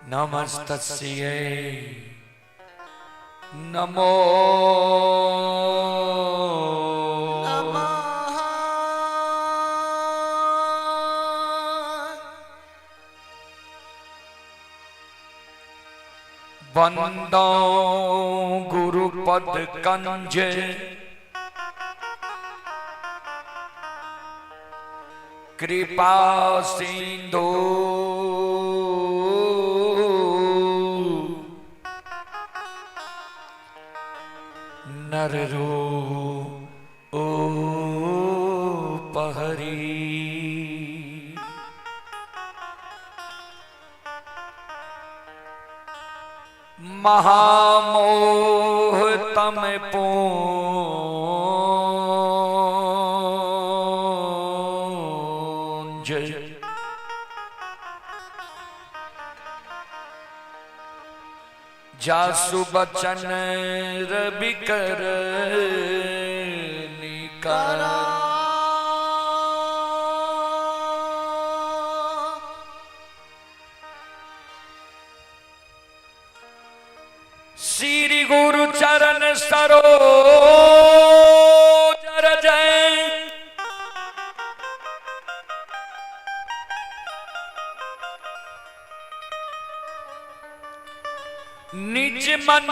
नमस्तस्यै नमो नमः। वंदो गुरुपद कंज कृपा सिंधु नर रूप हरि। महामोह तम पूंज जासु बचन रवि कर निकरा। श्री गुरु चरण सरोज रजय निज मन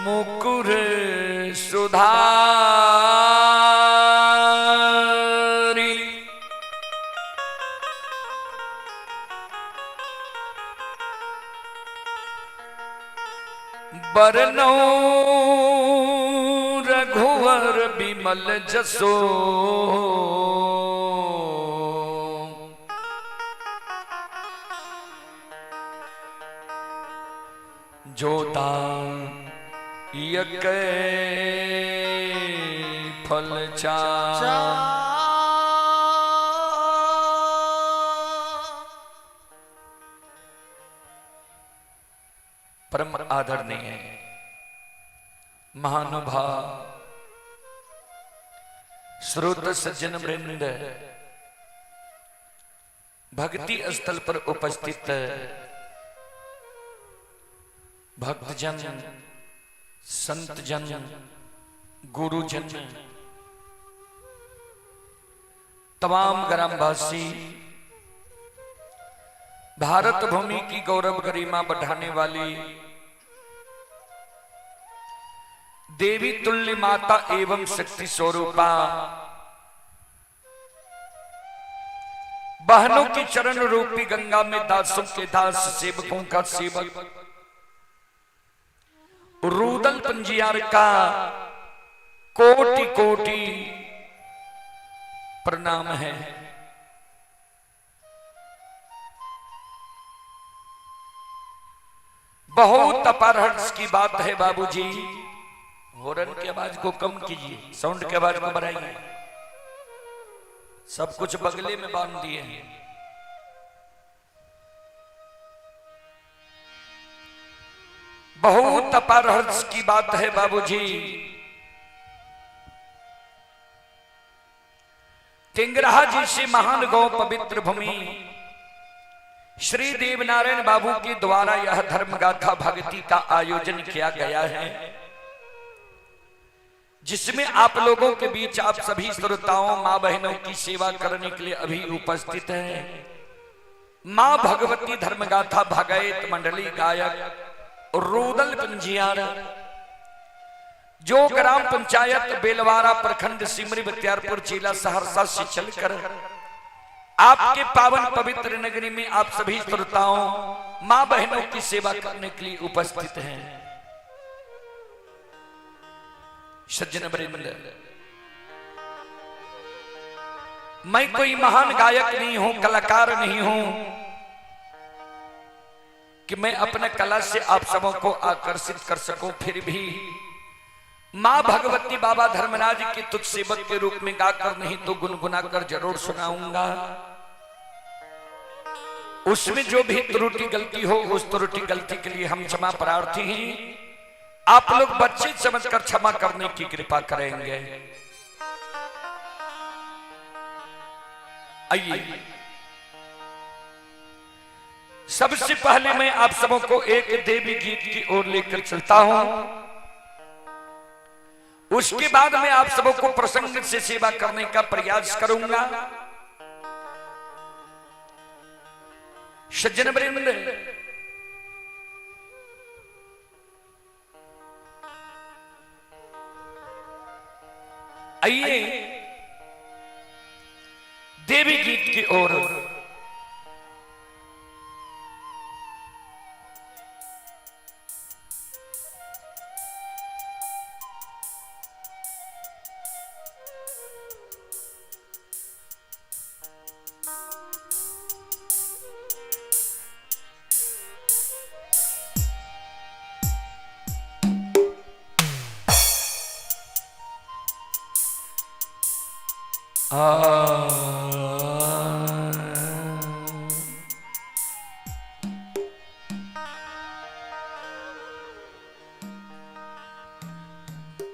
मुकुर सुधारी। बरनौ रघुवर बिमल जसो जोता यक फल चा। परम आदरणीय महानुभाव श्रोत सज्जन वृंद, भक्ति स्थल पर उपस्थित भक्तजन, संतजन, गुरुजन, तमाम ग्रामवासी, भारत भूमि की गौरव गरिमा बढ़ाने वाली देवी तुल्य माता एवं शक्ति स्वरूपा बहनों की चरण रूपी गंगा में दासों के दास, सेवकों का सेवक, रूदल पंजियार का कोटि कोटि प्रणाम है। बहुत अपार हर्ष की बात है बाबूजी। हॉर्न की आवाज को कम कीजिए, साउंड की आवाज को बढ़ाइए। सब कुछ बगले में बांध दिए हैं। बहुत अपार हर्ष की बात है बाबूजी। टेंगराहा जी से महान गौ पवित्र भूमि श्री देवनारायण बाबू के द्वारा यह धर्म गाथा भक्ति का आयोजन किया गया है, जिसमें आप लोगों के बीच आप सभी श्रोताओं माँ बहनों की सेवा करने के लिए अभी उपस्थित हैं। माँ भगवती धर्मगाथा भागवत मंडली गायक रूदल पंजियार, जो ग्राम पंचायत बेलवारा प्रखंड सिमरी बख्तियारपुर जिला सहरसा से चलकर आपके पावन पवित्र नगरी में आप सभी श्रोताओं माँ बहनों की सेवा करने के लिए उपस्थित हैं। सज्जन वृंद, मैं कोई महान गायक नहीं हूं, कलाकार नहीं हूं कि मैं अपने कला से आप सबों को आकर्षित कर सकूं, फिर भी मां भगवती बाबा धर्मराज के तुझ सेवक के रूप में गाकर नहीं तो गुनगुनाकर जरूर सुनाऊंगा। उसमें जो भी त्रुटि गलती हो, उस त्रुटि गलती के लिए हम क्षमा प्रार्थी हैं। आप लोग बच्चे समझकर क्षमा करने की कृपा करेंगे। आइए, सबसे पहले मैं आप सबों को एक देवी गीत की ओर लेकर चलता हूं। उसके बाद मैं आप सबों को प्रसंग से सेवा करने का प्रयास करूंगा। सज्जन वृंद, आइए देवी गीत की ओर।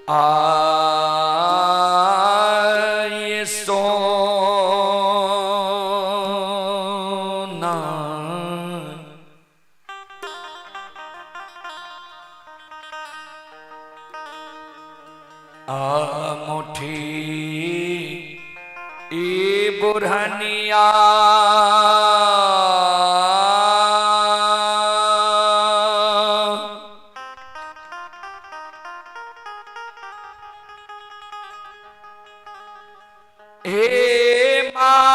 आए सोना आ मुठी ई बुरहनिया हे माँ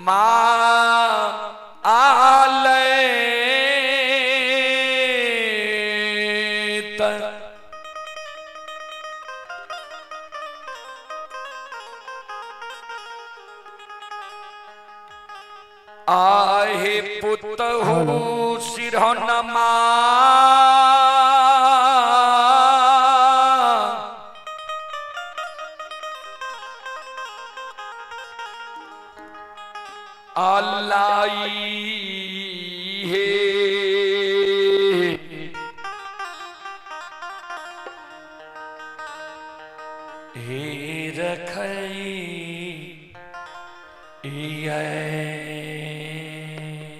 माँ आलय आहे पुतहु सिरहनमा आलाई हे हे रखई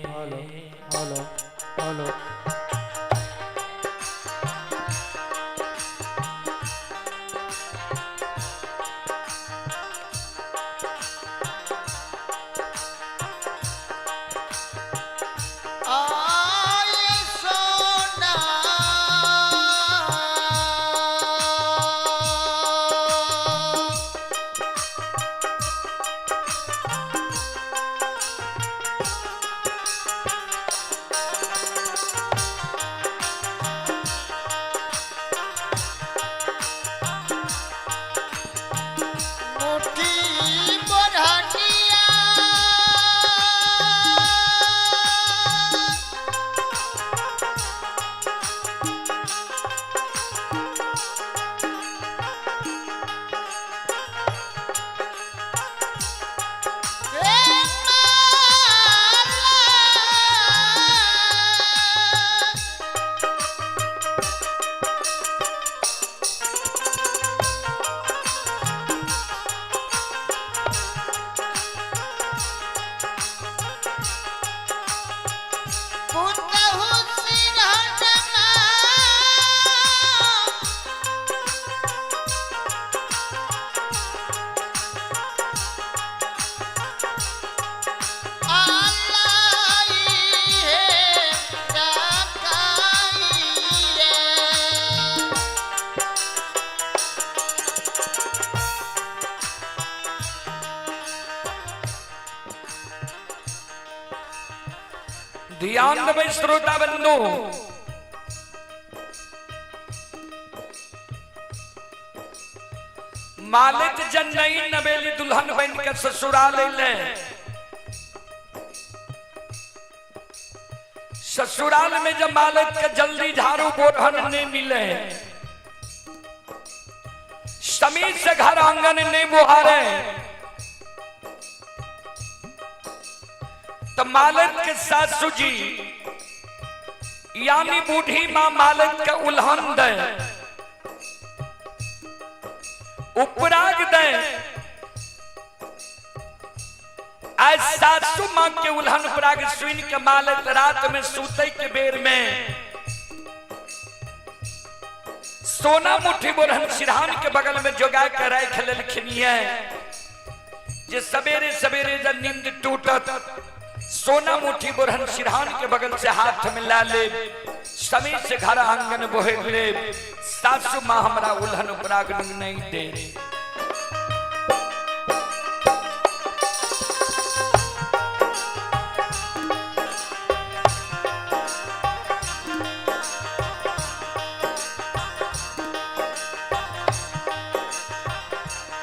हेलो हेलो हेलो। आए सोना मुट्ठी बढ़निया हे माला पुतहु सिरहनमा आलाई हे रकाई रे। ध्यान देबै श्रोता बंधु, मालिक जन नई नवेली दुल्हन बन के ससुराल अइले। ससुराल में जब मालिक के जल्दी झाड़ू बोरहन नहीं मिले, समय से घर आंगन नहीं बुहारे तो मालक के सासू जी यानी बूढ़ी मां मालक के उल्हन दे, उपराग दे। आज सासू मां के उल्हन उपराग सुन के मालक रात में सूते के बेर में सोना मुट्ठी बोरहन सिरहान के बगल में जोगा के राख लेलखिन जे सवेरे सवेरे जब नींद टूटत सोना मुट्ठी बोरहन सिरहान के बगल से हाथ में ला ले, समय से घर आंगन बोहे ले, सासू मां हमरा उल्हन उपराग नहीं दे।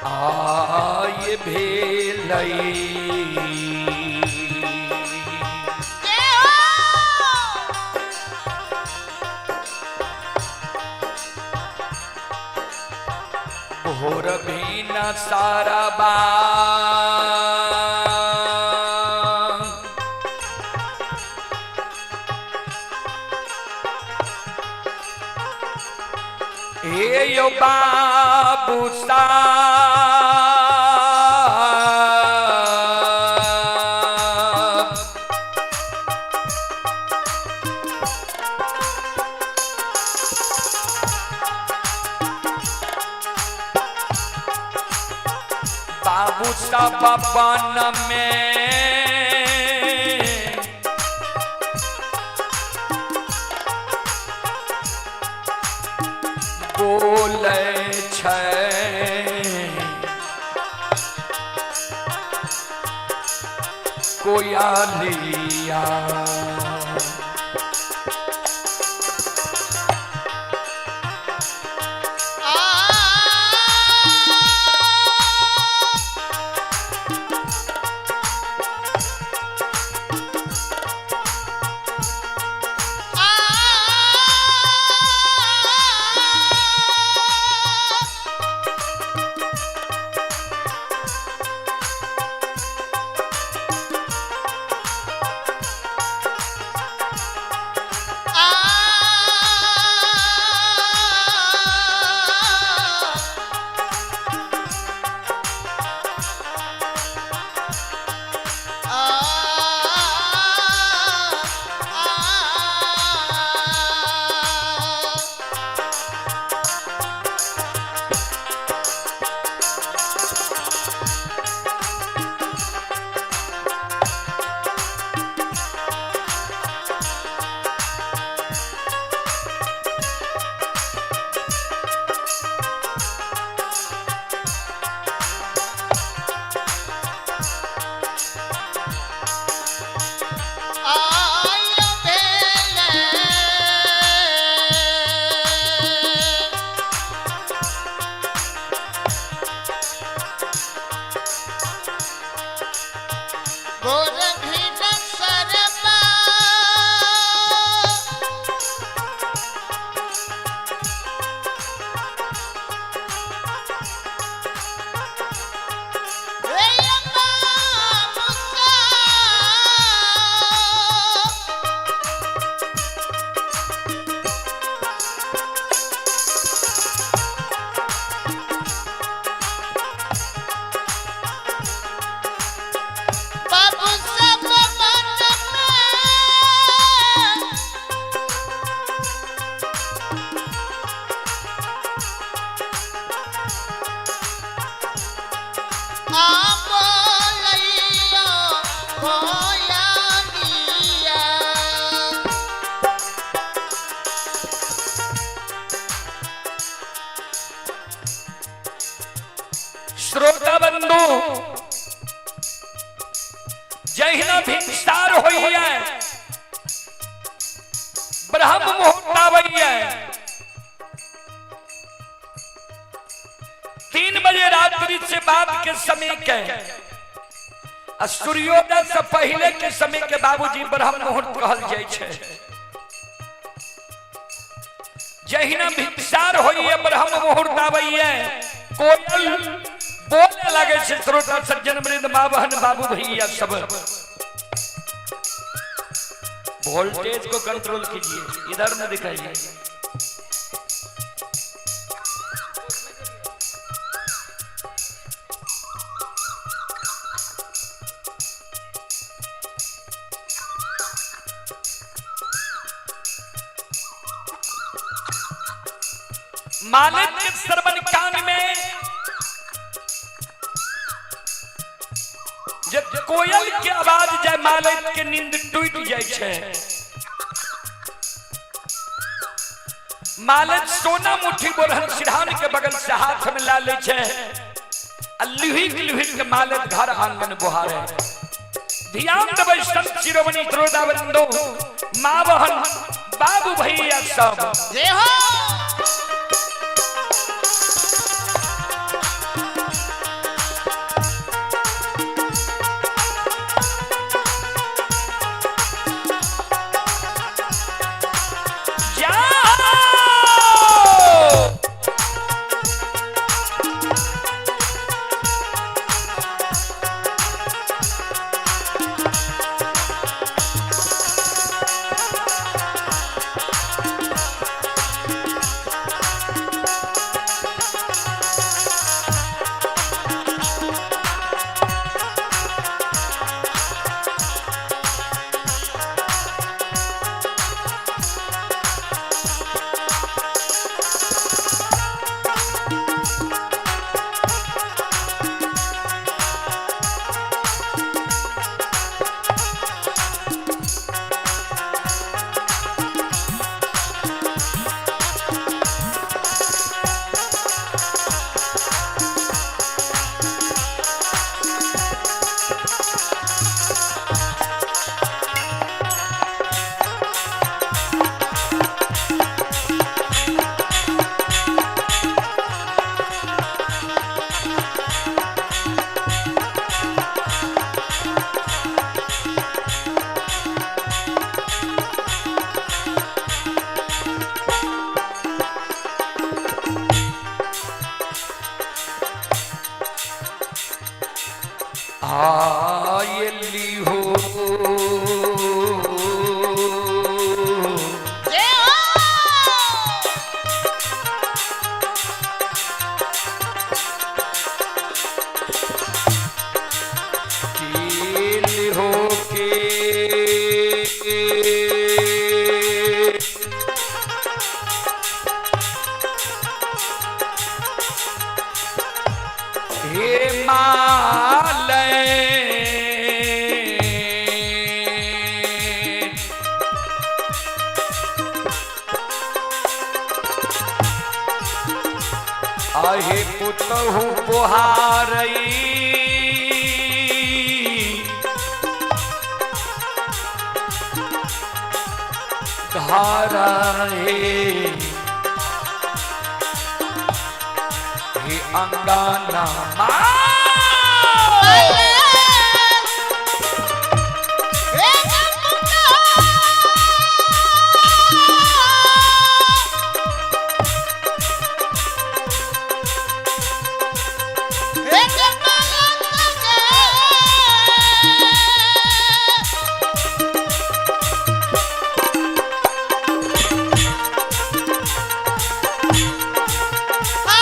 आय भेलई जय हो। भोर भी न सारा बा हे यो बाबू साहब, बाबू साहब बन में बोलै छै कोयलिया। आ आय भेले गोर भी न सरबा हे अम्मा मुसा। बाबू सब मन में आ बोलैया कोयलिया। श्रोता बंधु, जहिना भिनसार होइए, ब्रह्म मुहूर्त आबैये, 3 बजे रात्रि से बाद के समय के आ सूर्योदय से पहले के समय के बाबूजी ब्रह्म मुहूर्त कहल जाइ छै। जहिना भिनसार होइए, ब्रह्म मुहूर्त आबैये, कोयल बोले लागे छै। श्रोता सज्जन वृंद, माँ बहन, बाबू भैया सब, वोल्टेज को कंट्रोल कीजिए, इधर न दिखाइए। मालिक के श्रवण कान में जब कोयल के आवाज जाय, मालिक के नींद टूट जाय छै। मालिक सोना मुट्ठी बोलहन सिरहान के बगल से हाथ में ला ले छै आ लिहिक लिहिक के मालिक घर आंगन बुहारे। ध्यान देबै संत शिरोमणि श्रोता वृंदो, माँ बहन, बाबू भैया सब। जय हो। जाओ। आयली हो। जय हो। केल हो के हे मालय, आहे पुतहु बुहारई, धारा हे हे अंगाना मा। आ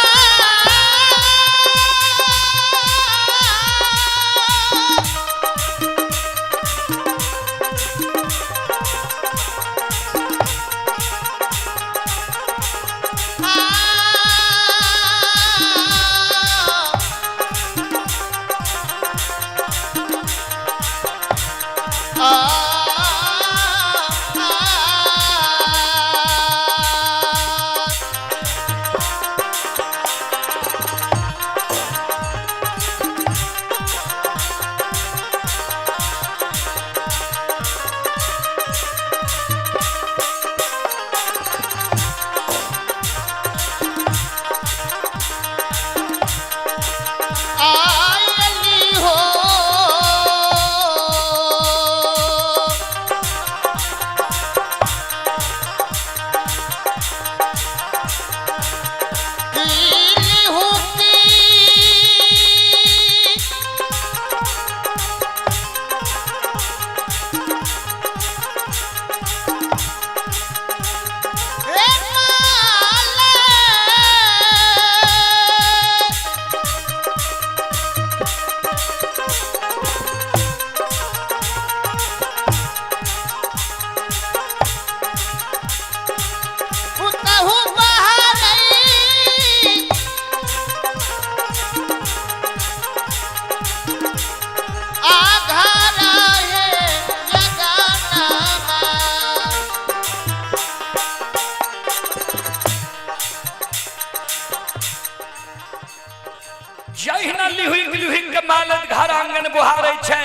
जहिना लिहुक लिहुक के मालत घर आंगन बुहारे छै,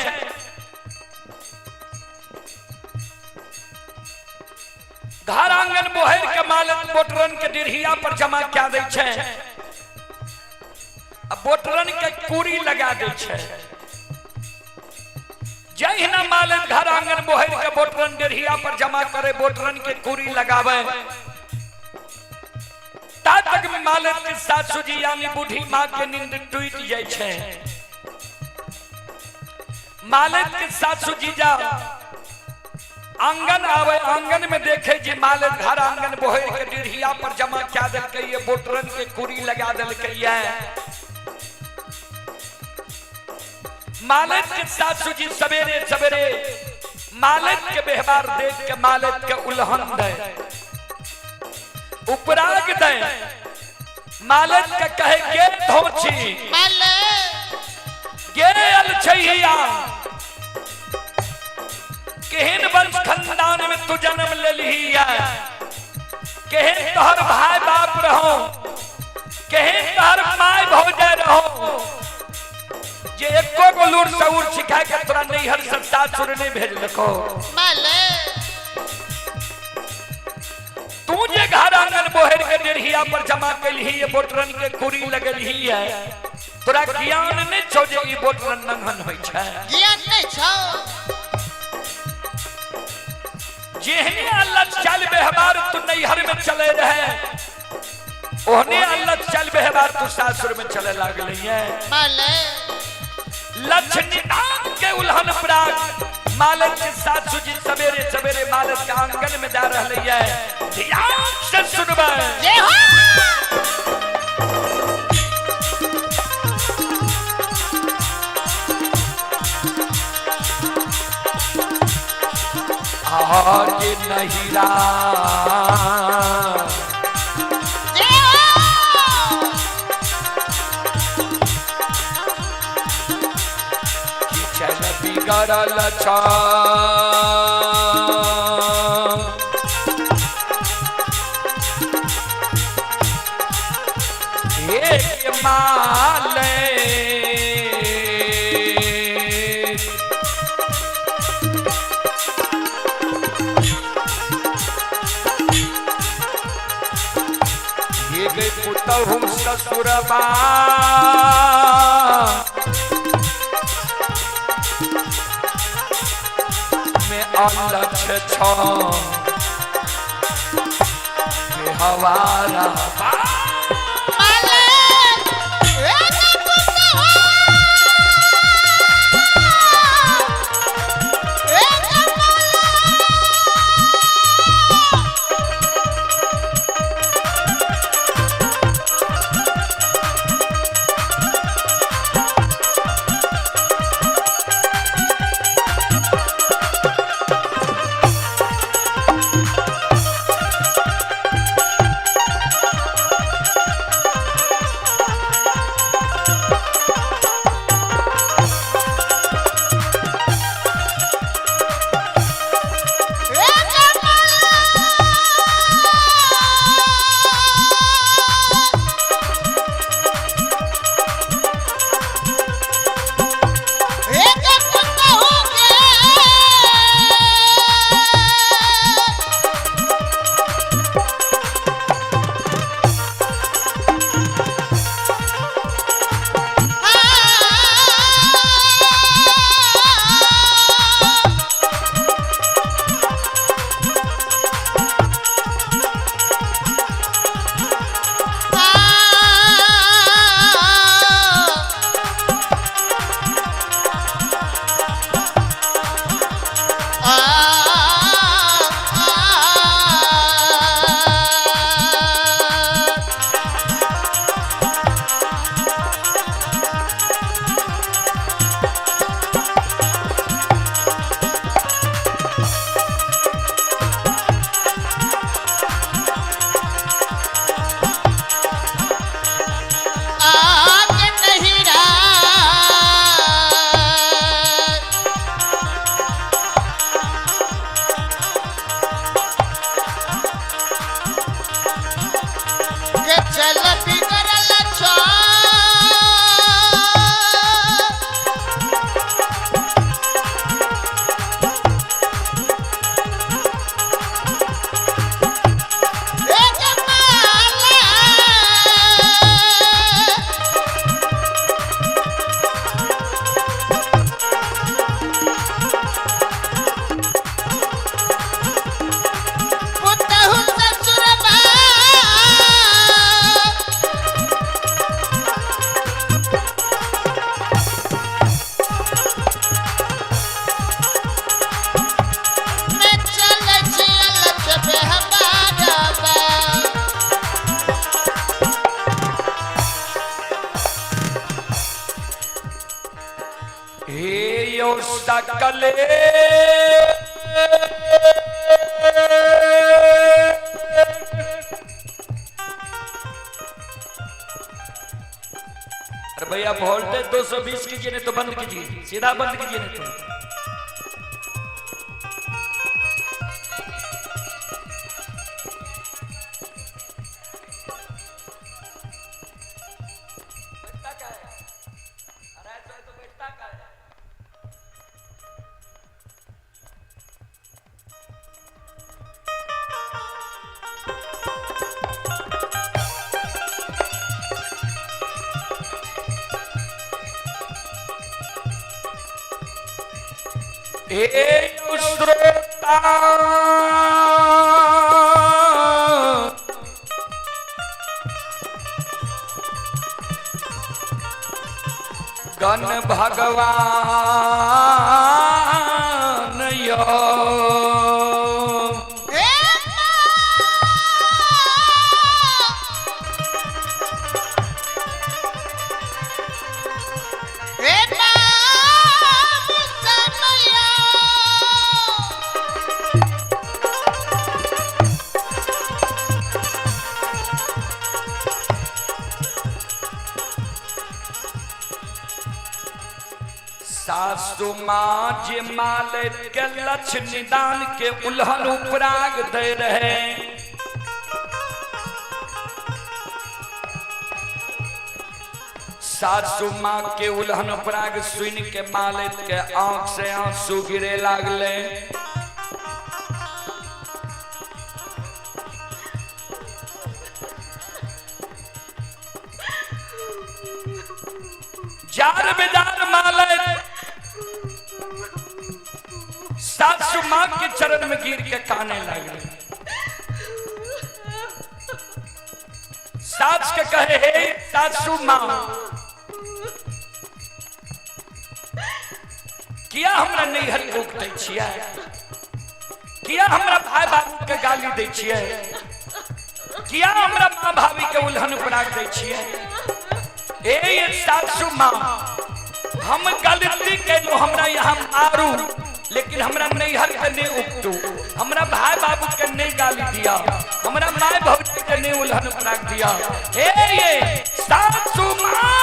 घर आंगन बोहर के मालत बोटरन के डिरहिया पर जमा क्या दै छै, आ बोटरन के कुरी लगा दै छै। जहिना मालत घर आंगन बोहर के बोटरन डेढ़िया पर जमा करे, बोटरन के कुरी लगावे, ता तक में मालत के सासू जी यानी बूढ़ी माँ के नींद टूट जाय छै। मालत के सासू जी जा आंगन आवे, आंगन में देखे जी मालत घर आंगन बोहर के डेढ़िया पर जमा क्या देलकै ये, बोटरन के कुरी लगा देलकै ये। मालत के सासू जी सवेरे सवेरे मालत के व्यवहार देख के मालत के उल्हन दे, उपराग दे, मालत के कहे गे धोची गे अलछैया, केहन वंश खानदान में तू जन्म ले लिहिया, केहन तोहर भाई बाप रहो, केहन तोहर माय भौजाई रहो, जे एको गो लूर सऊर सिखा के तोरा नैहर से सासुर नहीं भेजलको। तू जे घर आंगन बोहर के डेढ़िया पर जमा कैलही, ये बोटरन के कुरी लगलही है, तोरा ज्ञान नहीं छौ जे ई बोटरन नंगन होई छै। ज्ञान नहीं छौ। जेहने अल्लाह चल व्यवहार तू नैहर में चले रहे, ओहने अल्लाह चल व्यवहार तू सासुर में चले लागले है। लक्ष्मी नाम के उल्हन प्राग मालक के सासू जी सवेरे सवेरे मालक के आंगन में जा रहे है। ध्यान से सुनबे। जय हो। आज नहिरा जय हो। चल बिगड़ल छ, एक माले एक पुतहु ससुरबा में अलक्ष छ हवारा चल बिगड़ल छ। यो सकले अरे भैया वोल्टेज 220 कीजिए नहीं तो बंद कीजिए, सीधा बंद कीजिए नहीं तो। हे श्रोता गण भगवान यो हे माँ, हे बाबू समया। सासु माँ जे माल के लक्ष्य निदान के उल्हन उपराग दे रहे। सासु माँ के उल्हन उपराग सुन के मालिक के आंख से आंसू गिरे लागले। जार बेजार मालिक सासु माँ के चरण में गिर के काने लागले। सास के कहे हे सासु माँ, किया हमरा नैहर भूख दै छियै, किया हमरा भाई बाबू के गाली दै छियै, किया हमरा माँ भाभी के उल्हन उपराग दै छियै। ए सासु माँ, हम गलती केलहुँ, हमरा यहाँ मारू, लेकिन हमरा नैहर के नहीं उपटू, हमरा भाई बाबू के नहीं गाली दिया, हमरा my भौजी के नहीं उल्हन उपराग दिया। हे ये सासु माँ।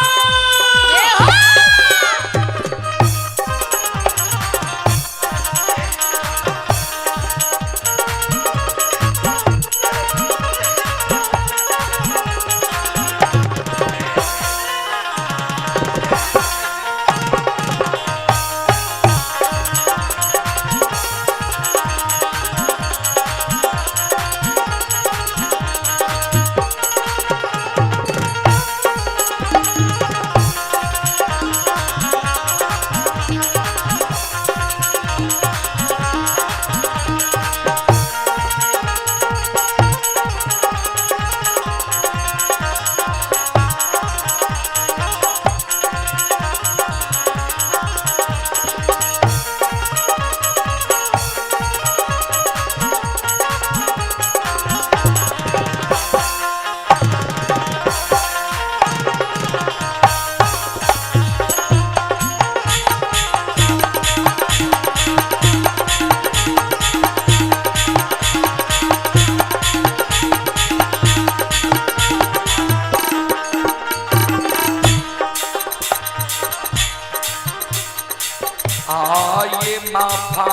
आये माफा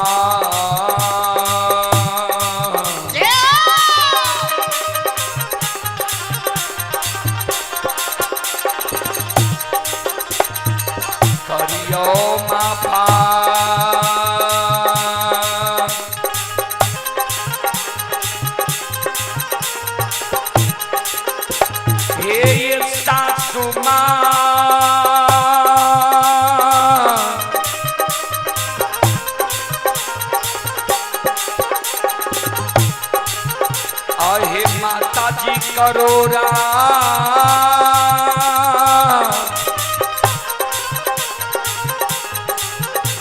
करियो माफा, हे सासु माँ, आहे माता जी करोरा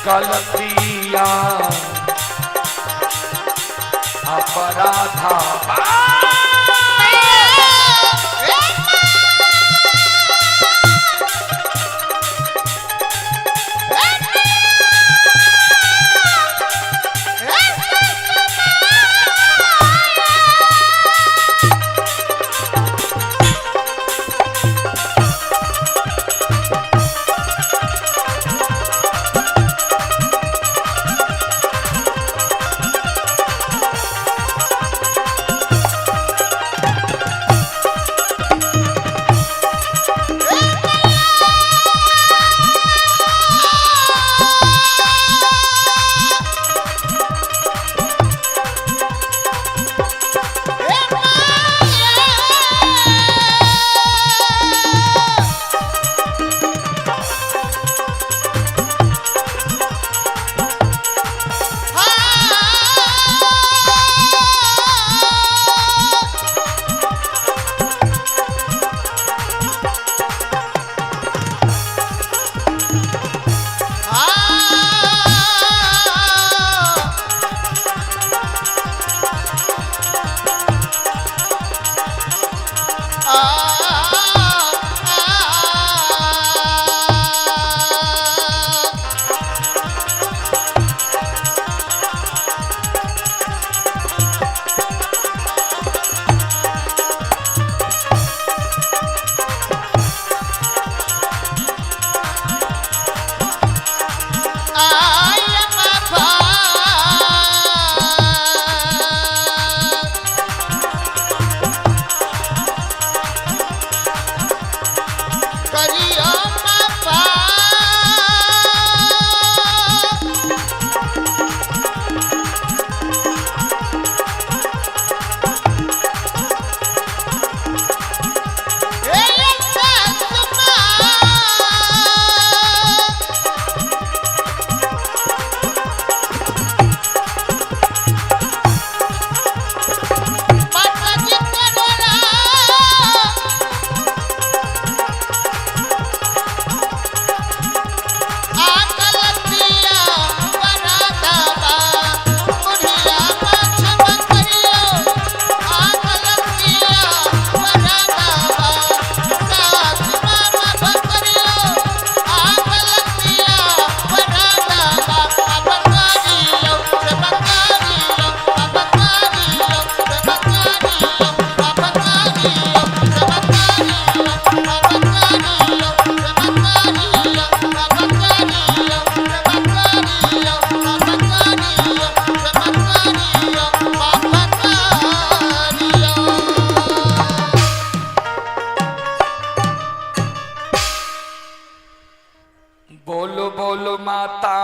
गलतिया अपराधा। हे माँ। माता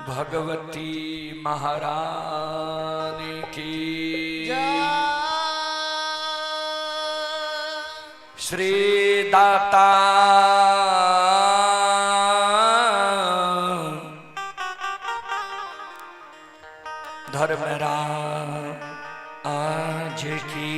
भगवती महारानी की। श्री दाता धर्मराज की।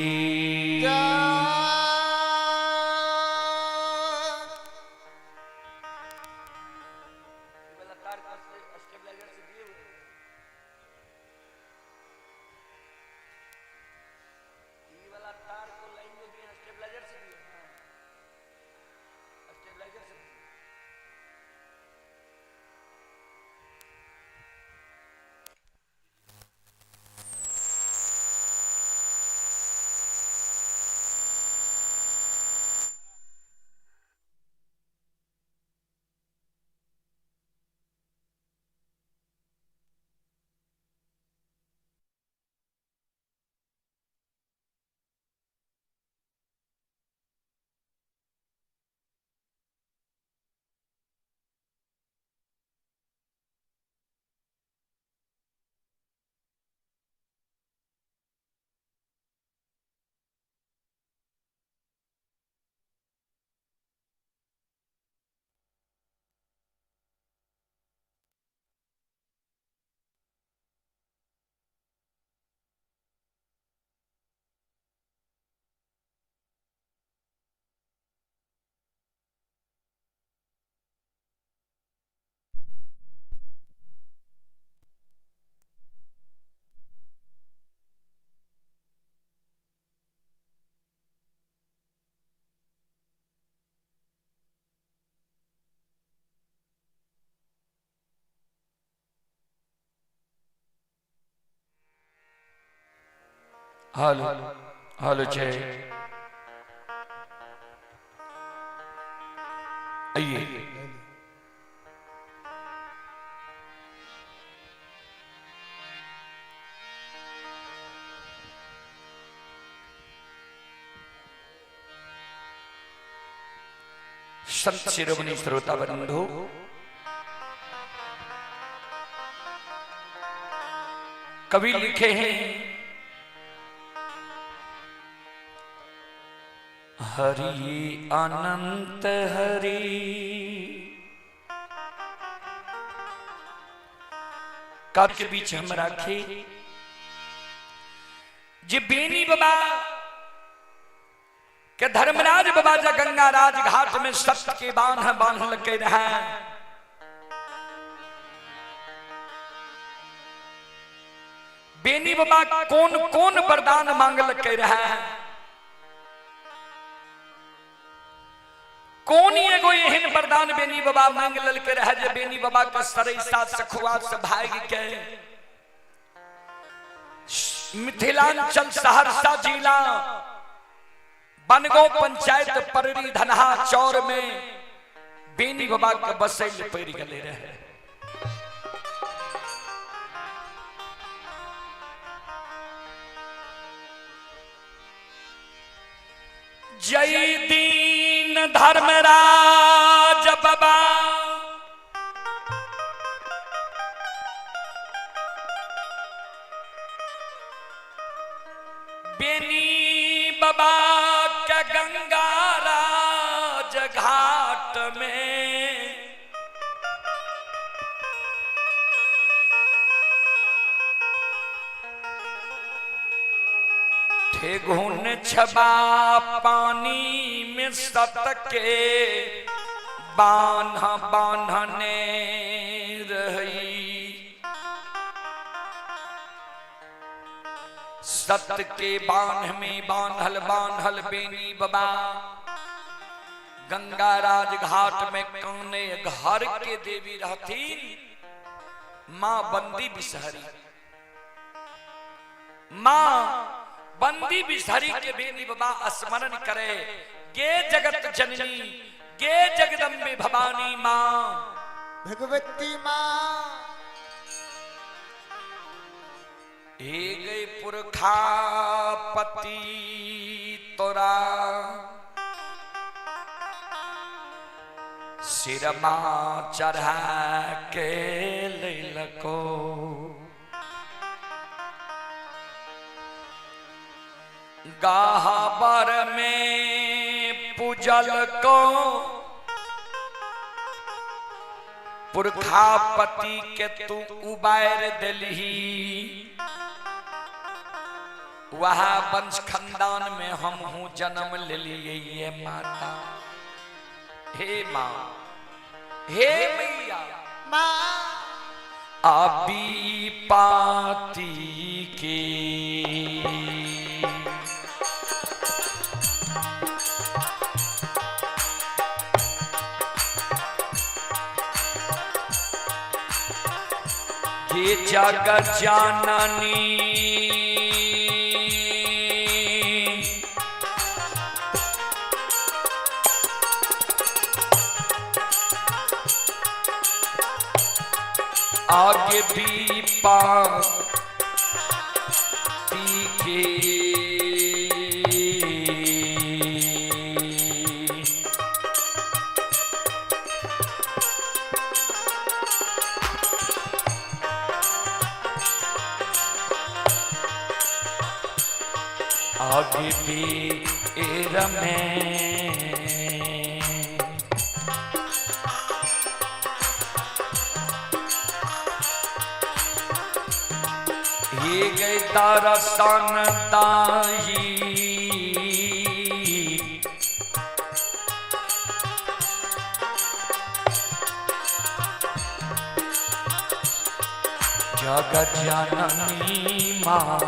हेलो हेलो जय आइए। संत शिरोमणि श्रोता बंधु, कवि लिखे हैं हरि अनंत हरि कब के बीच हम राखे जे बेनी बाबा के धर्मराज बाबा जा गंगा राज घाट में सत्य के बांध बांध लगे रहे। बेनी बाबा कौन कौन वरदान मांग लगे रहे, कौन एगो एहन वरदान बेनी बाबा मांग ललके रहे जे बेनी बाबा के सरैसा सखुआ से भाग के मिथिलांचल सहरसा जिला बनगांव पंचायत पररी धनहा चौर में बेनी बाबा के बसैल पड़ गए रहे। जय दीन धर्मराज बाबा बेनी बाबा के गंगा राज घाट में ठेगुन छबा पानी में सत के बांध बांधने रही। सत के बांध में बांधल बांधल बेनी बाबा गंगा राज घाट में कौने घर के देवी रहतीन मां बंदी बिसहरी। मां बंदी बिसहरी के बेनी बाबा स्मरण करे गे जगत जननी गे जगदम्बे भवानी मां भगवती मां। हे गए पुरखा पति तोरा सिरमा चढ़ा के लैलको। गाहबर में पूजल को पुरखापति के तू उबार दिलही, वहाँ वंश खानदान में हम हूँ जन्म ले लिए ये माता। हे माँ, हे मैया माँ अभी पाती के ये जगत जननी आगे भी पाती के आगे भी में ये गए दरसन ताही जगत जननी माँ।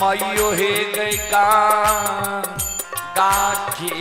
मयो हे गए गा गाखी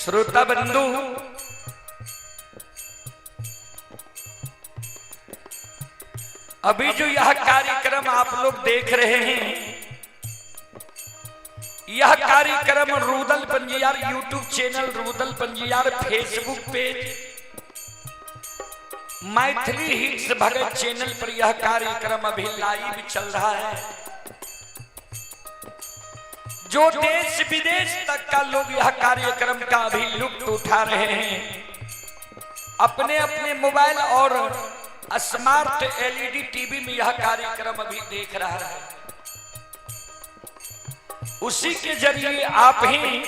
श्रोता बंधु, अभी जो यह कार्यक्रम आप लोग देख रहे हैं, यह कार्यक्रम Rudal Panjiyar YouTube channel, Rudal Panjiyar Facebook page, Maithili hits Bhagat channel पर यह कार्यक्रम अभी लाइव चल रहा है। जो देश विदेश तक का लोग यह कार्यक्रम का अभी लुत्फ उठा रहे हैं, अपने अपने मोबाइल और स्मार्ट एलईडी टीवी में यह कार्यक्रम अभी देख रहा है। उसी के जरिए आप ही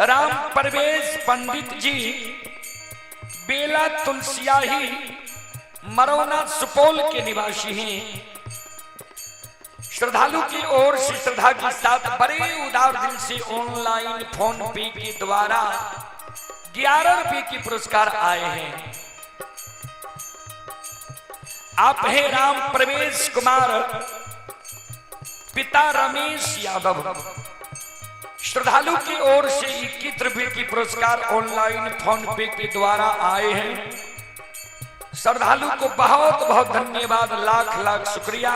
राम परवेश पंडित जी, बेला तुलसियाही, मरौना सुपौल के निवासी हैं। श्रद्धालु की ओर से श्रद्धा के साथ बड़े उदार दिल से ऑनलाइन फोन पे के द्वारा 11 रुपए की पुरस्कार आए हैं। आप हैं राम प्रवेश कुमार, पिता रमेश यादव। श्रद्धालु की ओर से 21 रुपए की पुरस्कार ऑनलाइन फोन पे के द्वारा आए हैं। श्रद्धालु को बहुत बहुत धन्यवाद, लाख लाख शुक्रिया।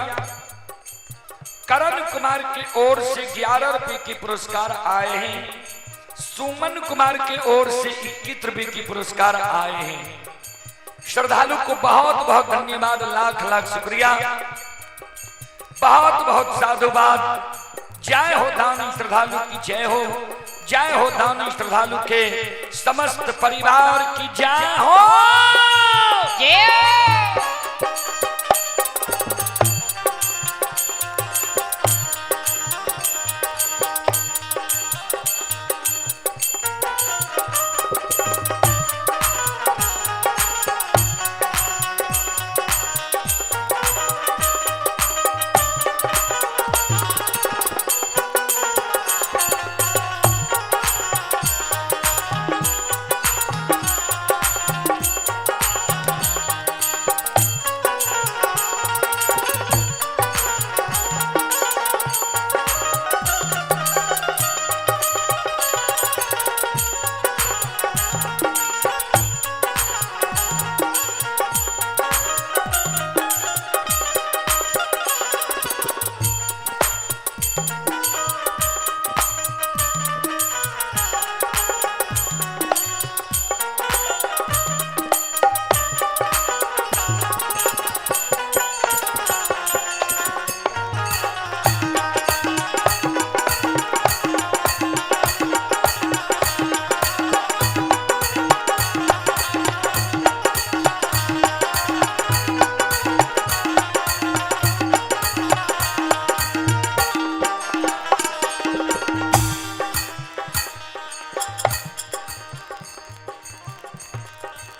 करण कुमार की ओर से 11 रुपए के पुरस्कार आए हैं। सुमन कुमार की ओर से 21 रुपए की पुरस्कार आए हैं। श्रद्धालु को बहुत बहुत धन्यवाद, लाख लाख शुक्रिया, बहुत बहुत साधुवाद। जय हो दानी श्रद्धालु की जय हो, जय हो दानी श्रद्धालु के समस्त परिवार की जय हो। जय।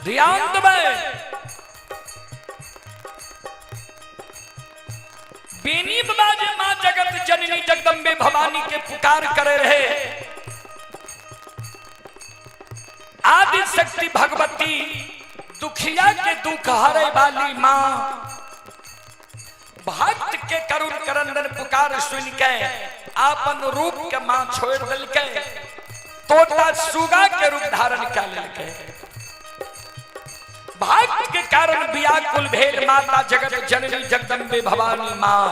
ध्यान देबै, बेनी बाबा जे मां जगत जननी जगदम्बे भवानी के पुकार करे रहे, आदि शक्ति भगवती दुखिया के दुख हरे वाली मां, भक्त के करुण करंदन पुकार सुन के आपन रूप के मां छोड़ दिलके, तोता सुगा के रूप धारण कर लेलके। भक्त के कारण व्याकुल भेल माता जगत जननी जगदम्बे भवानी मां।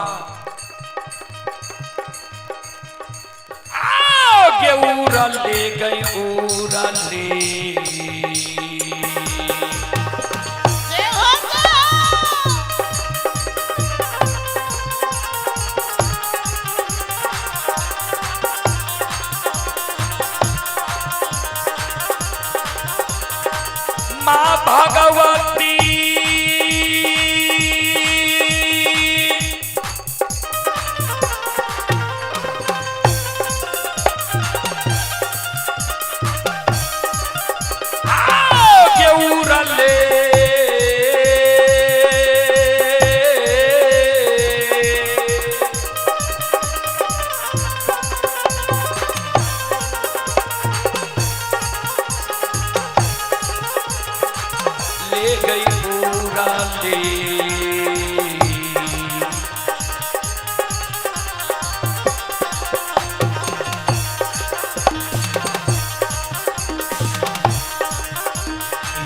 आगे उड़ा ले गई उड़ा ले, जय हो। मां भगवती आगे उड़ा ले, ले गई पूरा ले।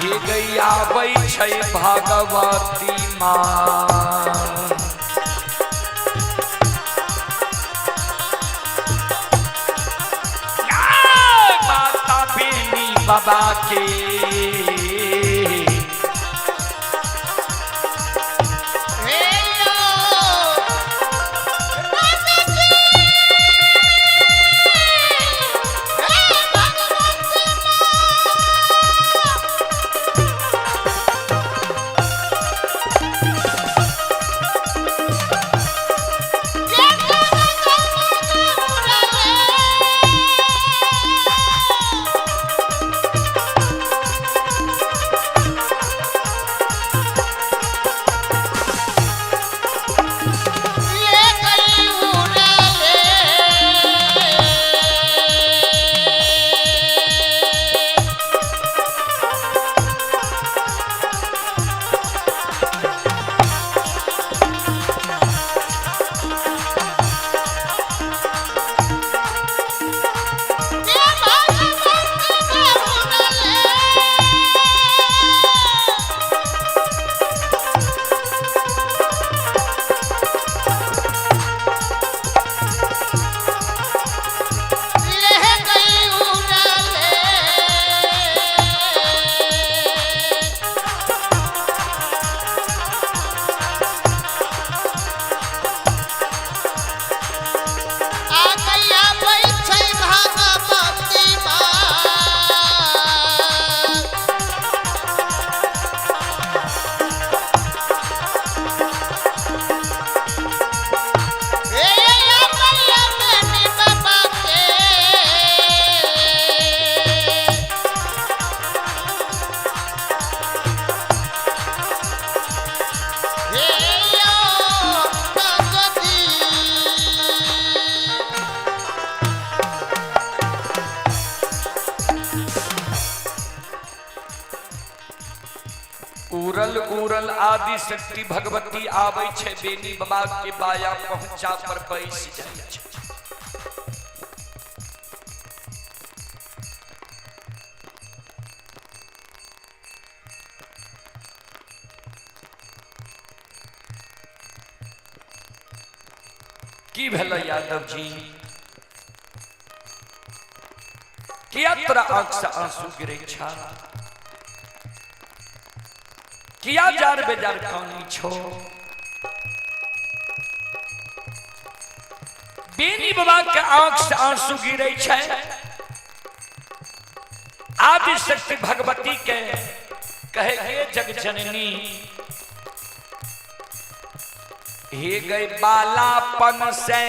हे गई आबै छै भगवती माँ। माता बेनी बाबा के हे यो राजा जी, हे भगवती माँ। ये जगत मुराले। ये गई उड़ाले। ये भगवती के उड़ाले। ले गई उड़ाले। आ गैया बैठै भगवती माँ। हे या गैया बेनी बाबा के। हे यो भगवती। उड़ल उड़ल आदि शक्ति भगवती आबै छै बेनी बाबा के बाया पहुंचा पर बैस जाइ छै। की भेलै यादव जी? किया तोरा आंख से आंसू गिरै छा? किया जार बेजार कानी छो? बेनी बाबा के आंख से आंसू गिरै छै। आदि शक्ति भगवती के कहे हे जग जननी, हे गई बालापन से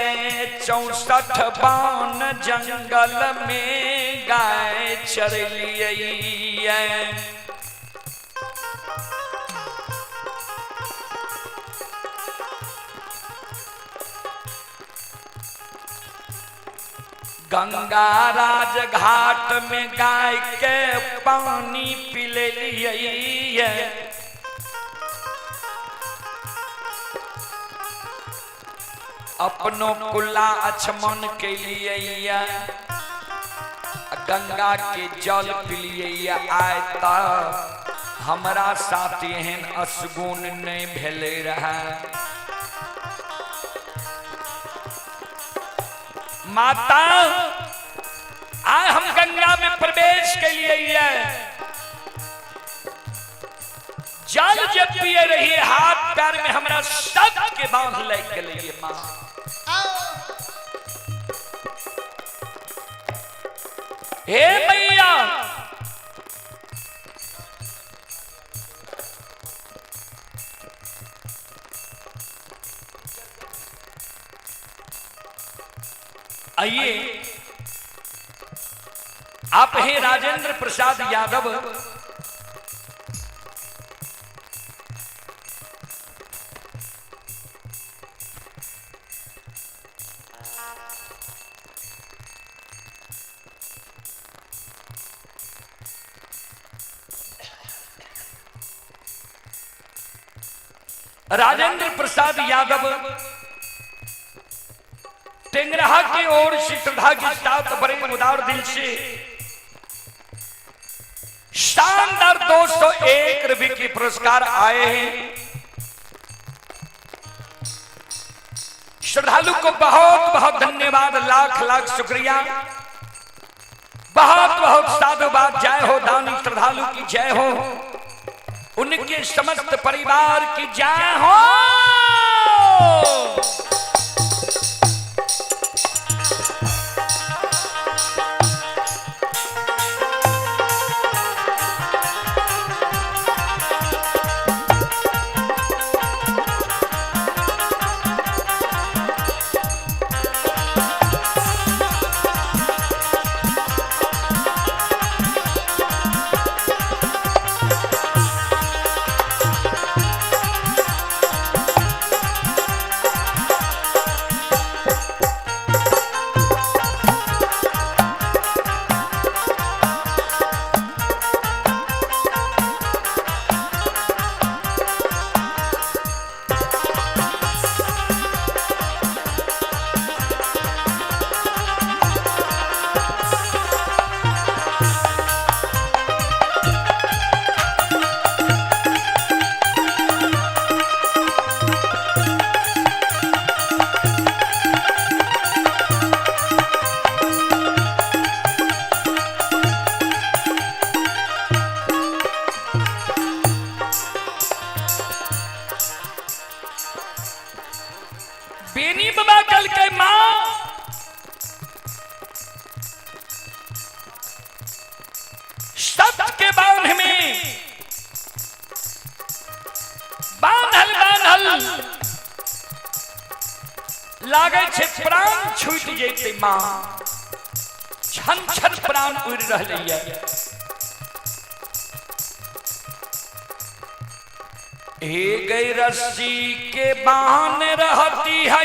64 बान जंगल में गाय चरलियै। गंगा राज घाट में गाय के पानी पिलेलियै। अपनो कुला अछमन के लिए गंगा के जल पिलिए। आय त हमरा साथ एहन असगुन नहीं भेले रहा। माता आय हम गंगा में प्रवेश के लिए जल जब पिए रही हाथ पैर में हमरा सब के बांध लग गए मां। हे मैया, आइए आप हैं राजेंद्र प्रसाद यादव। राजेंद्र प्रसाद यादव टेंगराहा की ओर से श्रद्धा के साथ बड़े उदार दिल से शानदार 201 रुपये के पुरस्कार आए हैं। श्रद्धालु को बहुत बहुत धन्यवाद, लाख लाख शुक्रिया, बहुत बहुत साधुवाद। जय हो दानी श्रद्धालु की जय हो, उनके समस्त परिवार की जय हो। बेनी बाबा कल के मां सत के बांध में बांधल बांधल लागे छे प्राण छूट जैते मां, छन छन प्राण उड़ रहले है। हे गई रस्सी के बांध रहती है,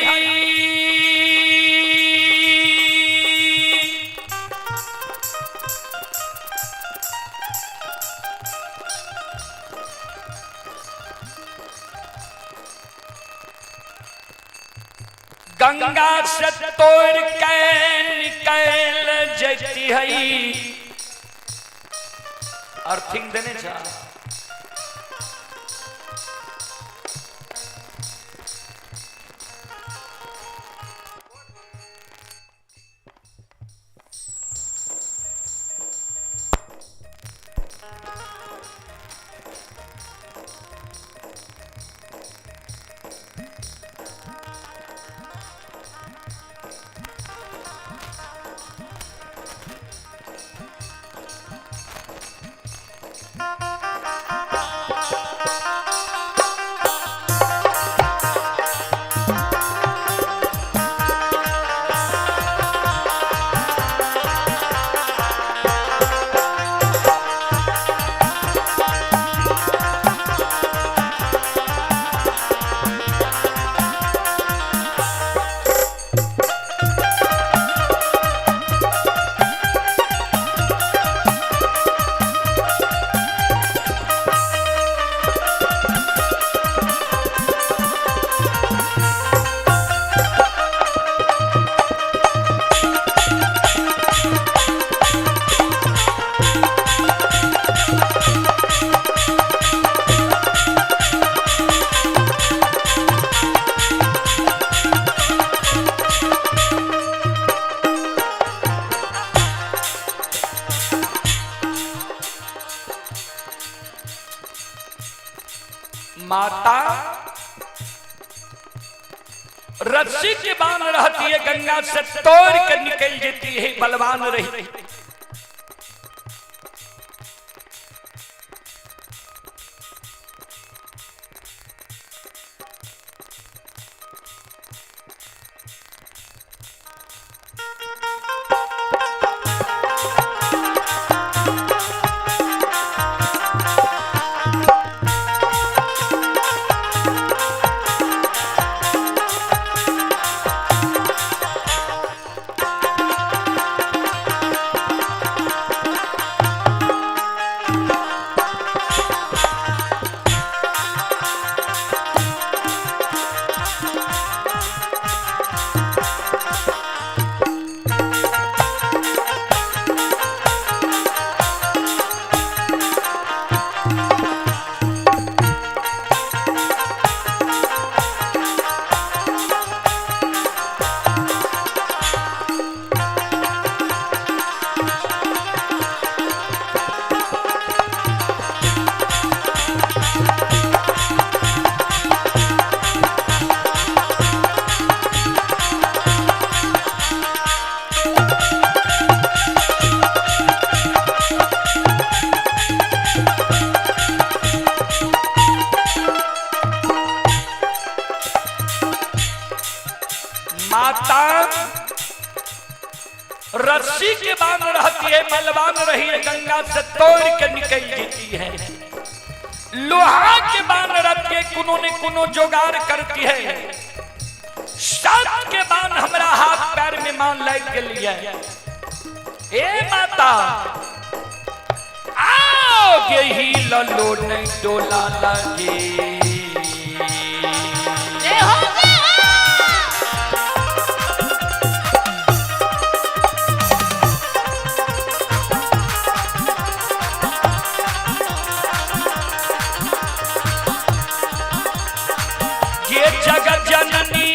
गंगा से तोड़ के निकल जती है। अर्थिंग देने जा माता रस्सी के बांध रहती है, गंगा से तोड़ कर निकल जाती है, बलवान रही। रस्सी के बांध रहती है, मलबान रही है, गंगा से तोड़ के निकल जाती है। लोहा के बांध रहती है, कोनो ने कोनो जोगार करती है। सात के बांध हमरा हाथ पैर में मान लग के लिए। ए माता आओ के ही ललो नहीं डोला लगे। जय हो जय हो। ये जगत जननी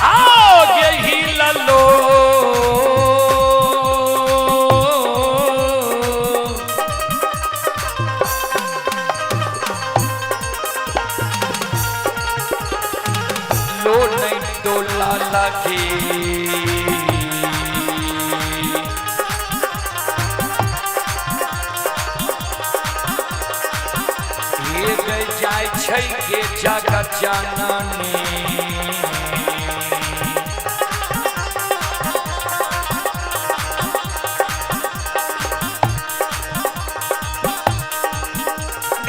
आओ यही ललो लो नहीं डोला लगे। हे गई जाय छै के जगत जननी।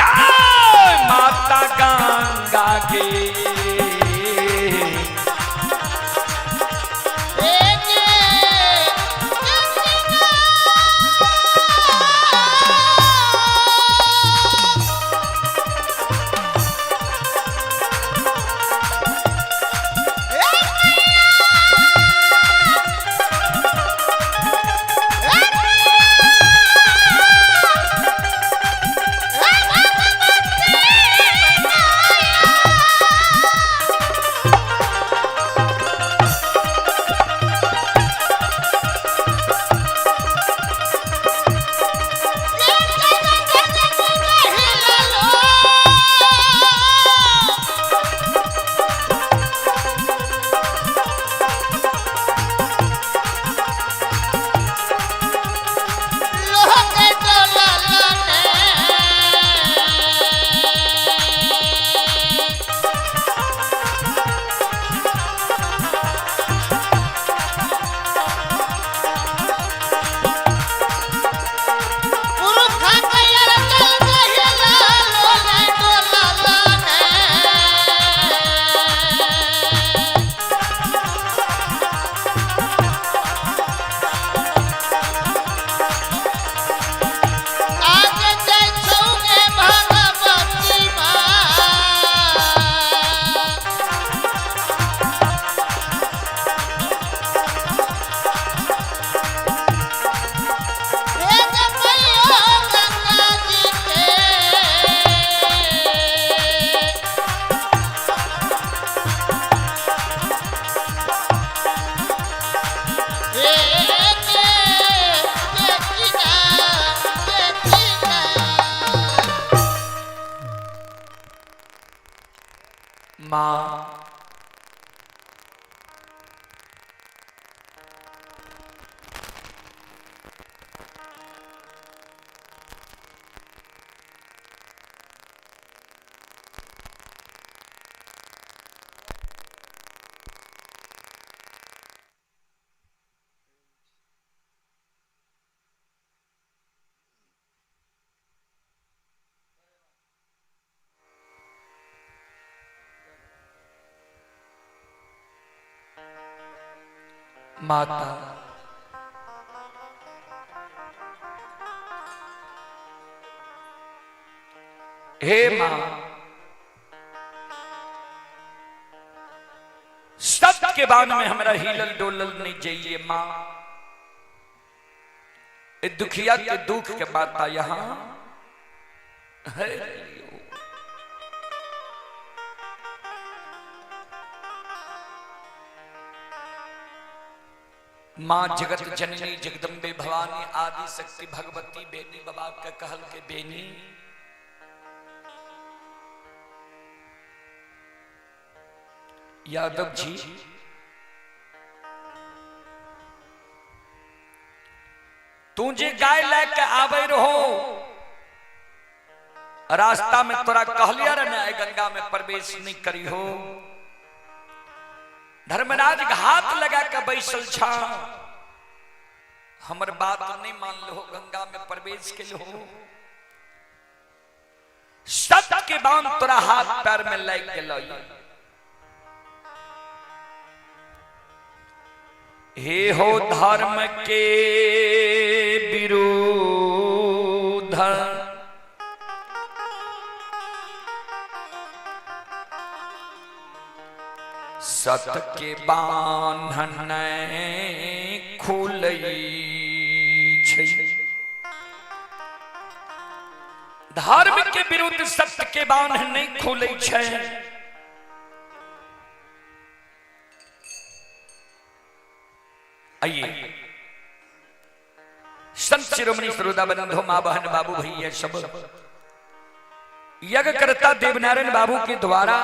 गाय माता गंगा के। माँ माता हे मां, सब के बाद में हमरा हिलल डोलल नहीं जाइए मां। ए दुखिया के दुख के माता यहां है। माँ जगत जननी जगदम्बे भवानी आदि शक्ति भगवती बेनी बाबा के कहल के बेनी यादव जी तू जे गाय लए के आबै रहो, रास्ता में तोरा कहलिया रे ने गंगा में प्रवेश नहीं करी हो। धर्मराज घात लगा के बैसल छा, हमर बात नहीं मान लो, गंगा में प्रवेश के लो। सत के बाम तोरा हाथ पैर में लग गेलो। हे हो धर्म के विरुद्ध सत के बान्हन खुलै छै। धर्म के विरुद्ध सत्य के बान्ह नहीं खुलै छै। आइए संत शिरोमणि श्रोता बंधु, माँ बहन बाबू भैया सब, यज्ञकर्ता देवनारायण बाबू के द्वारा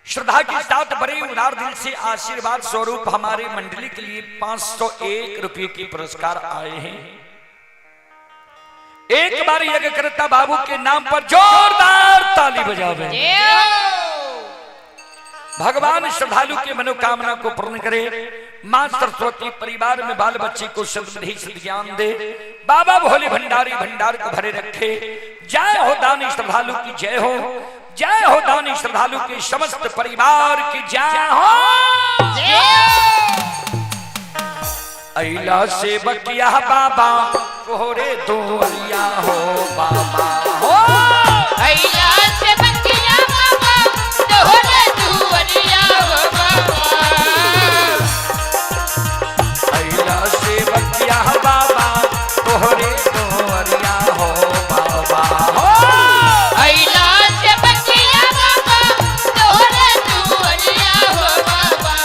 श्रद्धा के साथ बड़े उदार दिल से आशीर्वाद स्वरूप हमारे मंडली के लिए 501 रुपये के पुरस्कार आए हैं। एक बार यज्ञकर्ता बाबू के नाम पर जोरदार ताली बजावे। भगवान श्रद्धालु के मनोकामना को पूर्ण करे। मां सरस्वती परिवार में बाल बच्चे को सद्बुद्धि सद्ज्ञान दे। बाबा भोले भंडारी भंडार को भरे रखे। जय हो दानी श्रद्धालु की जय हो। जय हो दानी श्रद्धालु के समस्त परिवार की जय हो। अला से बकिया बाबा कोरे दुआरिया हो बाबा हो। अला से बकिया बाबा तोहरे दुआरिया हो बाबा। अला से बकिया बाबा तोहरे दुआरिया हो बाबा हो। अला से बकिया बाबा तोहरे दुआरिया हो बाबा।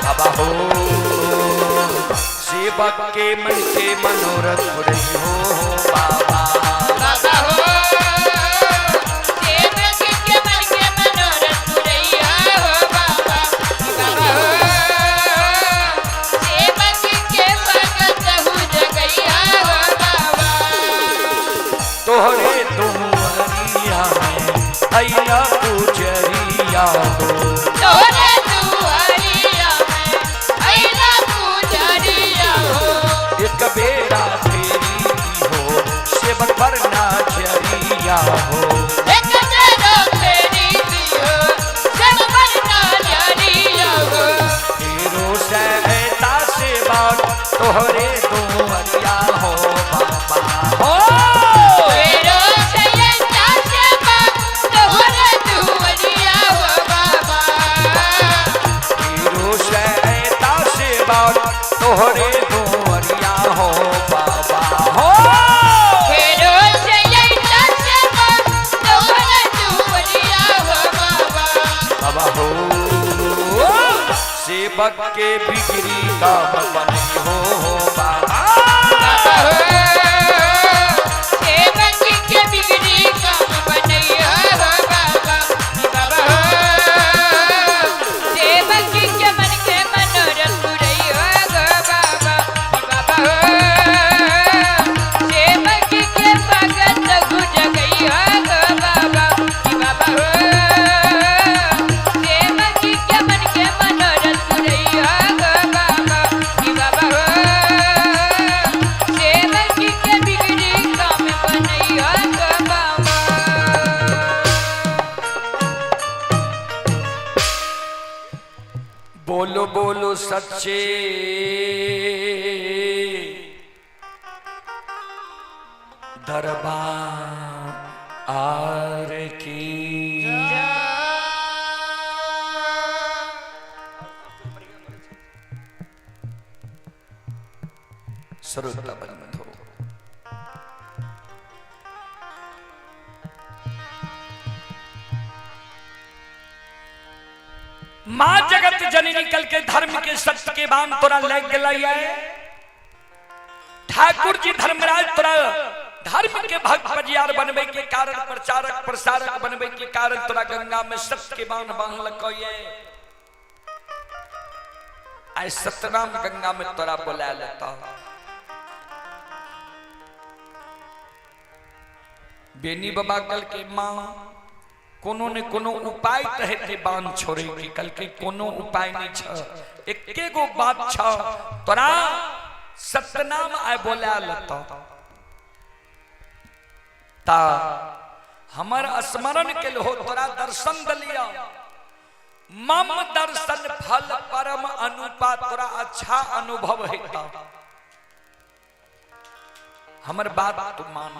बाबा हो सेवक के मन के मनोरथ पुरई हो बाबा। बाबा हो सेवक के मन के मनोरथ पुरैया हो बाबा। बाबा हो सेवक के भगत हु जगैया हो बाबा। तोहरे दुआरिया में अइला पुजरिया हो। तोहरे दुआरिया में अइला पुजरिया हो। एक बेरा फेरी की हो सेवक पर नाचरिया हो। एक बेरा फेरी की हो सेवक पर नाचरिया हो। तेरो सहता सेवक तोहरे दुआरिया हो बाबा हो। तेरो सहता सेवक तोहरे दुआरिया हो बाबा। तेरो सहता सेवक तोहरे दुआरिया हो बाबा हो। तेरो सहता सेवक तोहरे दुआरिया हो बाबा। बाबा हो सेवक के बिगड़ी का बनी हो बाबा। बाबा हो सेवक के बिगड़ी काम बनैया हो बाबा। बाबा हो सेवक के मन के मनोरथ पुरैया हो बाबा। बाबा हो सेवक के भगत गुजगैया हो बाबा। बाबा हो सेवक के मन के मनोरथ पुरैया हो बाबा। बाबा हो सेवक के बिगड़ी काम बनैया हो बाबा। बोलो बोलो सच्चे दरबार की। श्रोता बंधु, मां जगत जननी कल के धर्म के सत्य के बाम तोरा लग गया है। ठाकुर जी धर्मराज तोरा धर्म के भक्त पजियार बनबे के कारण, प्रचारक प्रसारक बनबे के कारण तोरा गंगा में सत्य के बाण बांधलक ये। आइ सतनाम गंगा में तोरा बोला लेता। बेनी बाबा कहलकै माँ कोनो ने कोनो उपाय तऽ हेतै बान्ह छोड़े के। कहलकै कोनो उपाय नहि छ, एके गो बात छ, तोरा सतनाम आइ बोला लेतौ ता हमर स्मरण के हो, तोरा दर्शन दलिया, मम दर्शन फल परम अनुपा, तोरा अच्छा अनुभव हेता, हमर बात तू मान।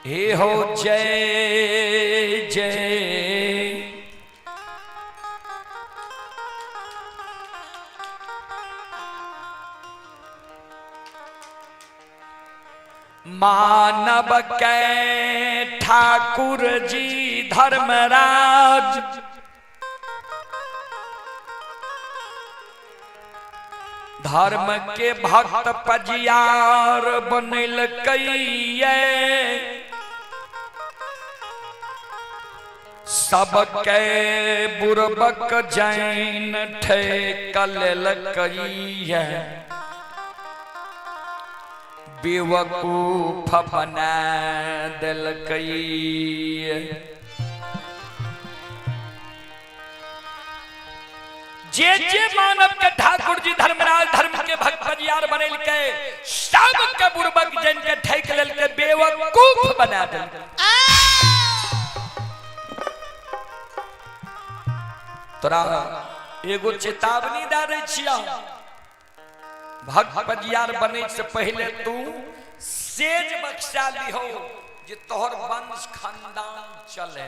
हे हो जय जय मानव के ठाकुर जी धर्मराज, धर्म के भक्त पजियार बनल कैये, सबके बुरबक जैन ठेकल कैये, बेवकूफ बना देलकै। जे जे मानव के ठाकुर जी धर्मराज धर्म के भक्त पजियार बनेलकै, सबके बुरबक जैन के ठेक लेलकै, बेवकूफ बना देलकै। तोरा एगो चेतावनी दे दै छियौ, भक्त पजियार बने से पहले तू सेज बख्शा लिहो जे तोहर वंश खानदान चले,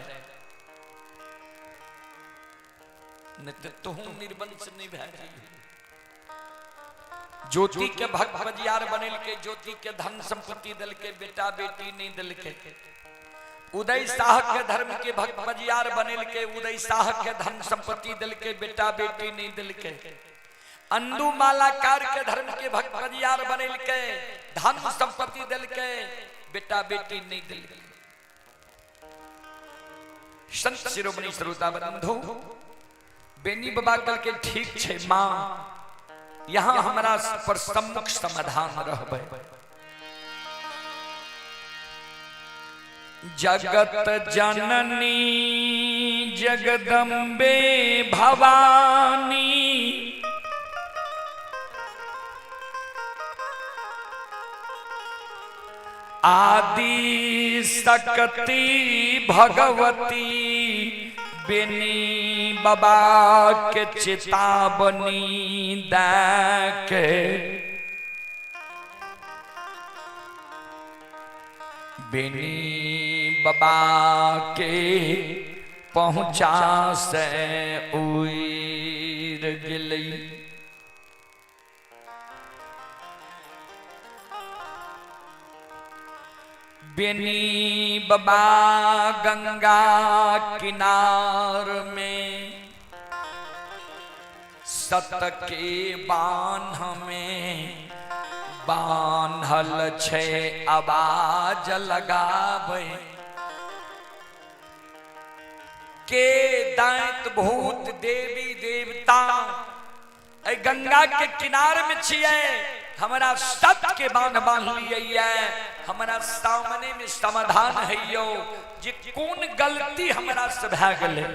नहीं तो तू निर्वंश नहीं भए जइहो। ज्योति के भक्त पजियार बनेलके, ज्योति के धन संपत्ति देलके, बेटा बेटी नहीं देलके। उदय शाह के धर्म के भक्त पजियार बनेलके, उदय शाह के धन संपत्ति देलके, बेटा बेटी नहीं देलके। अंदू मालाकार के धर्म के भक्त पजियार बनेलके, धन संपत्ति देलके, बेटा बेटी नहीं देलके। संत शिरोमणि श्रोता बंधु, बेनी बाबा कल के ठीक छे माँ, यहाँ हमरा पर सम्मुख समाधान रहबे। जगत जननी जगदम्बे भवानी, आदि शक्ति भगवती, बेनी बाबा के चेतावनी दे बेनी बाबा के पहुँचा से उड़ गेलै। बेनी बाबा गंगा किनार में सत के बान्ह में बान्हल छे आवाज लगावे के दांत भूत देवी देवता गंगा के किनार में छिए, हमरा सत के बांध बांध लिए, हमरा सामने में समाधान है यो जे कोन गलती हमरा से भए गेलै।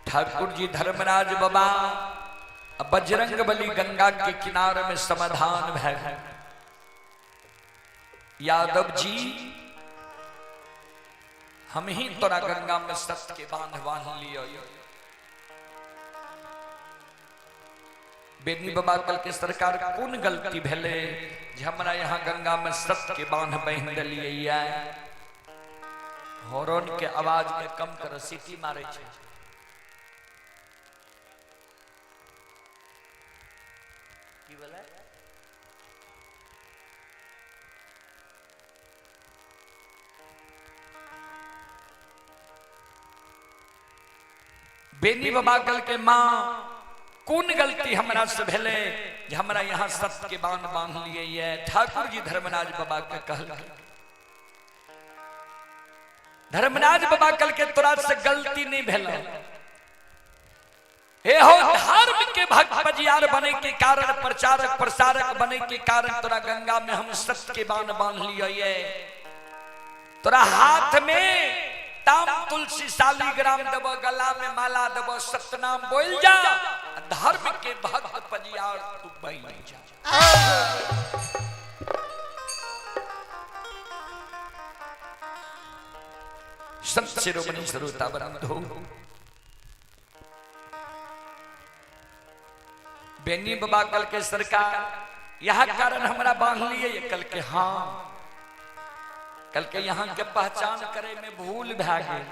ठाकुर जी धर्मराज बाबा बजरंग बली गंगा के किनारे में समाधान भए गेल। यादव जी हम ही तोरा गंगा में सत के बांध बांध लियो। बेनी बाबा कल के सरकार कोन गलती भेले जे हमरा यहाँ गंगा में सत के बांध बांध दिलिए। हॉर्न के आवाज के कम कर, सीटी मारे छे। की बोले? बेनी बाबा कल के माँ कोन गलती हमरा से भेले जे हमरा यहाँ सत के बांध बांध लिए। ठाकुर जी धर्मराज बाबा के कहल धर्मराज बाबा कल के तोरा से गलती नहीं भेल। हे हो, धर्म के भक्त बजियार बने के कारण, प्रचारक प्रसारक बने के कारण तोरा गंगा में हम सत्य के बाण बांध लिये ये। तोरा हाथ में ताम तुलसी शालिग्राम देबो, गला में माला देबो, सत्यनाम बोल जा, धर्म के भक्त बजियार तू बन जा। संत शिरोमणि श्रोता बंधु, बेनी बाबा कल के सरकार यह कारण हमरा बांध लिए ये कल के हाँ, कल के यहाँ के पहचान करे में भूल भा गई।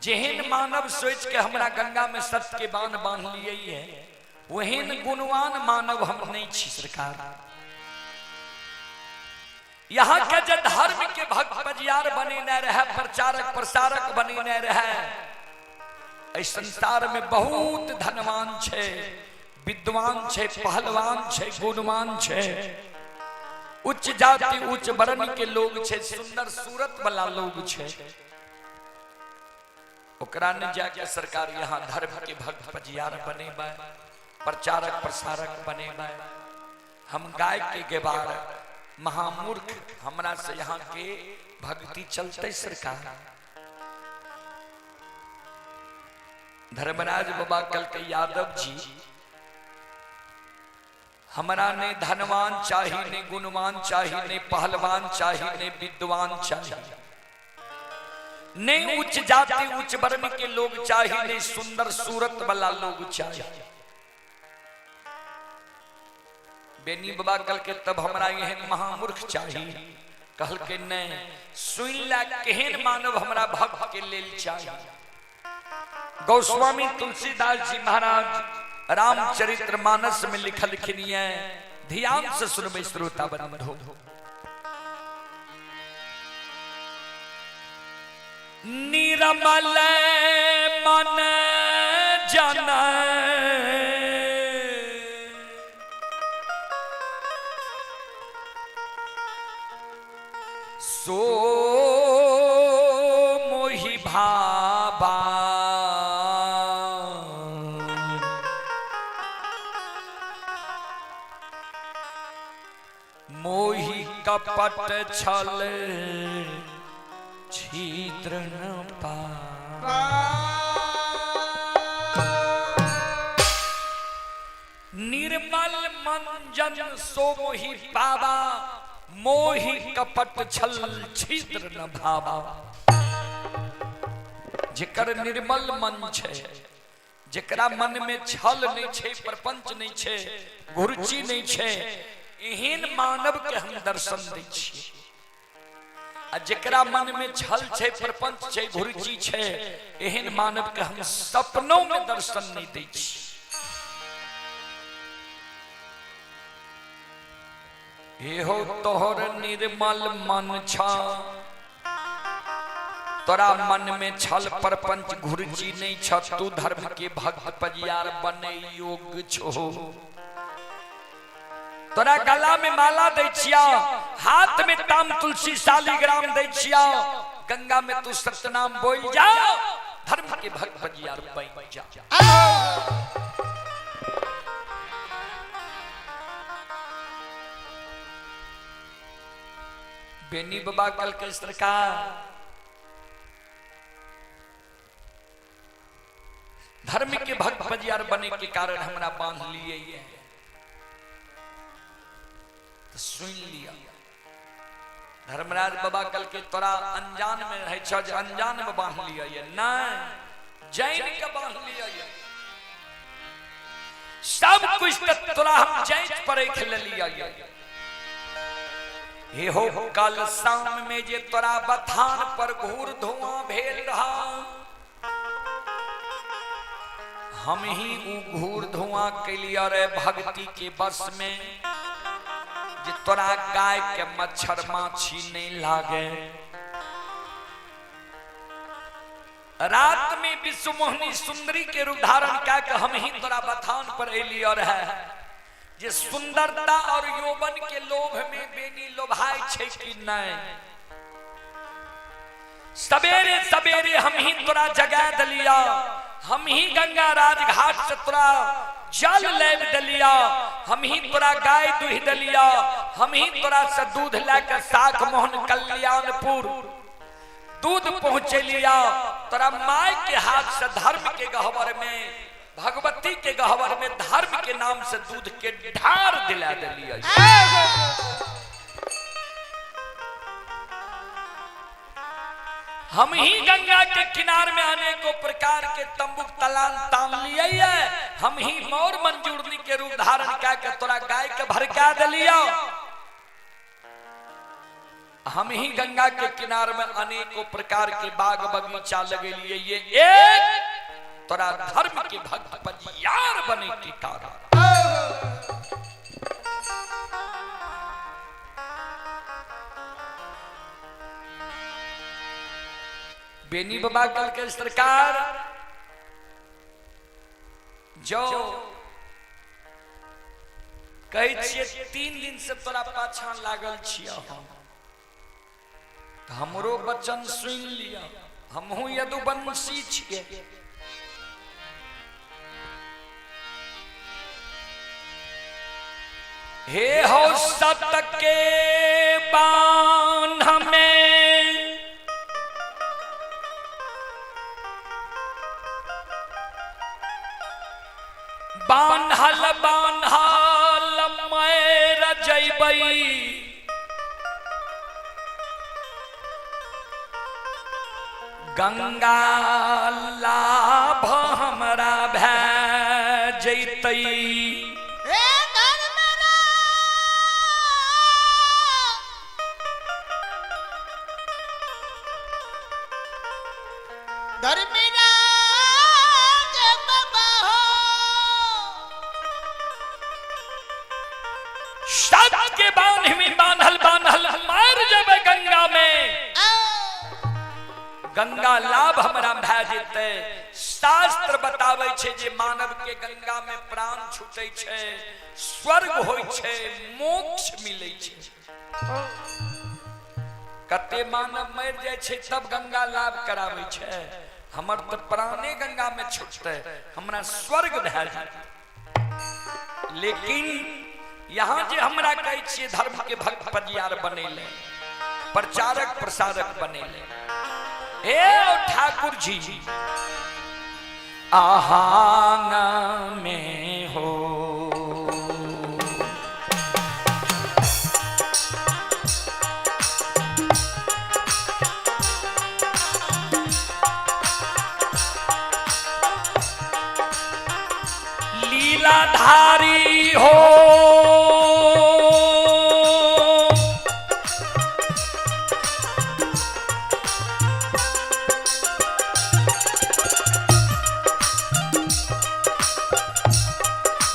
जेहन मानव सोच के हमरा गंगा में सत्य के बांध बांध लिए है, वहन गुणवान मानव हम नहीं छी सरकार। यहाँ के जे धर्म के भक्त बजियार बने न रहे, प्रचारक प्रसारक बने न रहे, एहि संसार में बहुत धनवान छे, विद्वान छे, पहलवान छे, गुणवान छे, उच्च जाति उच्च वर्ण के लोग छे, सुंदर सूरत वाला लोग छे, ओकरा ने जाके सरकार यहाँ धर्म के भक्त बजियार बनेबै, प्रचारक प्रसारक बनेबै। हम गाय के गेबार महामूर्ख, हमरा से यहाँ के भक्ति चलते सरकार। धर्मराज बाबा कल के यादव जी, हमरा ने धनवान चाही, ने गुणवान चाही, ने पहलवान चाही, ने विद्वान चाही, ने उच्च जाति उच्च वर्ण के लोग चाही, ने सुंदर सूरत वाला लोग चाही। बेनी बाबा कल के तब हमरा एहन महामूर्ख चाही। कहल के नहीं, सुन ला केहन मानव हमरा भक्त के लेल चाही। गोस्वामी तुलसीदास जी महाराज रामचरित्र मानस में लिखल खिनिए, ध्यान से सुनबे श्रोता बंधु। निर्मल मन जन सो मोहि भाबा, मोहि कपट छल छिद्र न पा। निर्मल मन जन सो मोहि पावा, मोहि कपट छल छिद्र न भावा। जेकर निर्मल मन छे, जेकरा मन में छल नहीं छे, प्रपंच नहीं छे, घुरची नहीं छे, एहन मानव के हम दर्शन दै छियै। आ जेकरा मन में छल छे, प्रपंच छे, घुरची छे, एहन मानव के हम सपनों में दर्शन नहीं दै छियै। एहो तोहर निर्मल मन छा, तोरा मन में छल प्रपंच घुरची नहीं छ, तू धर्म के भक्त पजियार बने योग्य छो। तोरा गला में माला दै छिया, हाथ में ताम तुलसी शालिग्राम दै छिया, गंगा में तू सतनाम बोल जा, धर्म के भक्त पजियार बन जा। बेनी बाबा कल के सरकार धर्म के भक्त पजियार बने के कारण हमरा बांध लिए ये तो सुन लिया। धर्मराज बाबा कल के तोरा अनजान में रहे छ जे अनजान में बांध लिया ये नहीं, जैन के बांध लिया ये सब कुछ त तोरा हम जैन पर खेल लिया ये। हे हो कल शाम में जे तोरा बथान पर घूर धुआं भेल रहा, हम ही उ घूर धुआं के लिए रे भक्ति के बस में, जे तोरा गाय के मच्छर माछी नहीं लागे। रात में विश्व मोहिनी सुंदरी के रूप धारण कह के हम ही तोरा बथान पर एलियर है, जे सुंदरता और यौवन के लोभ में बेनी लोभाय छे कि नहीं। सवेरे सवेरे हम ही तोरा जगा दलिया, हम ही गंगा राजघाट से तोरा जल लाबि दलिया, हम ही तोरा गाय दुहि दलिया, हम ही तोरा से दूध लए साख मोहन कल्याणपुर दूध पहुंचेलिया। तोरा माय के हाथ से धर्म के गहवर में, भगवती के गहवर में धर्म के नाम से दूध के ढार दिला दिलिया। हम ही गंगा के किनार में अनेकों प्रकार के तंबुक तलान तान लिए, हम ही मोर मंजूरनी के रूप धारण के तोरा गाय के भरका दिलिया। हम ही गंगा के किनार में अनेकों प्रकार के बाग बगीचा लगे लिए, ये एक तोरा धर्म के भक्त यार बने के कारण। बेनी बाबा कल के सरकार जो कहै छियै 3 दिन से तोरा पाछा लागल छियै हम, हमरो वचन सुन लिया, हमहू यदुवंशी छियै। हे हो सत के बांध में बान्हल बान्हल मैर जैबई, गंगा लाभ हमरा भै जैतई। सत के बांध में बान्हल बान्हल मार जब गंगा में, गंगा लाभ हमरा भै जेतै। शास्त्र बताबै छै जे मानव के गंगा में प्राण छूटै छै, स्वर्ग होइ छै, मोक्ष मिलै छै। कते मानव मरि जाइ छै तब गंगा लाभ कराबै छै, हमर तऽ प्राणे गंगा में छूटतै, हमरा स्वर्ग भै जेतै। लेकिन यहाँ जे हमरा कहै छियै धर्म के भक्त परियार बनेले, प्रचारक प्रसारक बनेले, हे ठाकुर जी आहांग में हो लीलाधारी हो,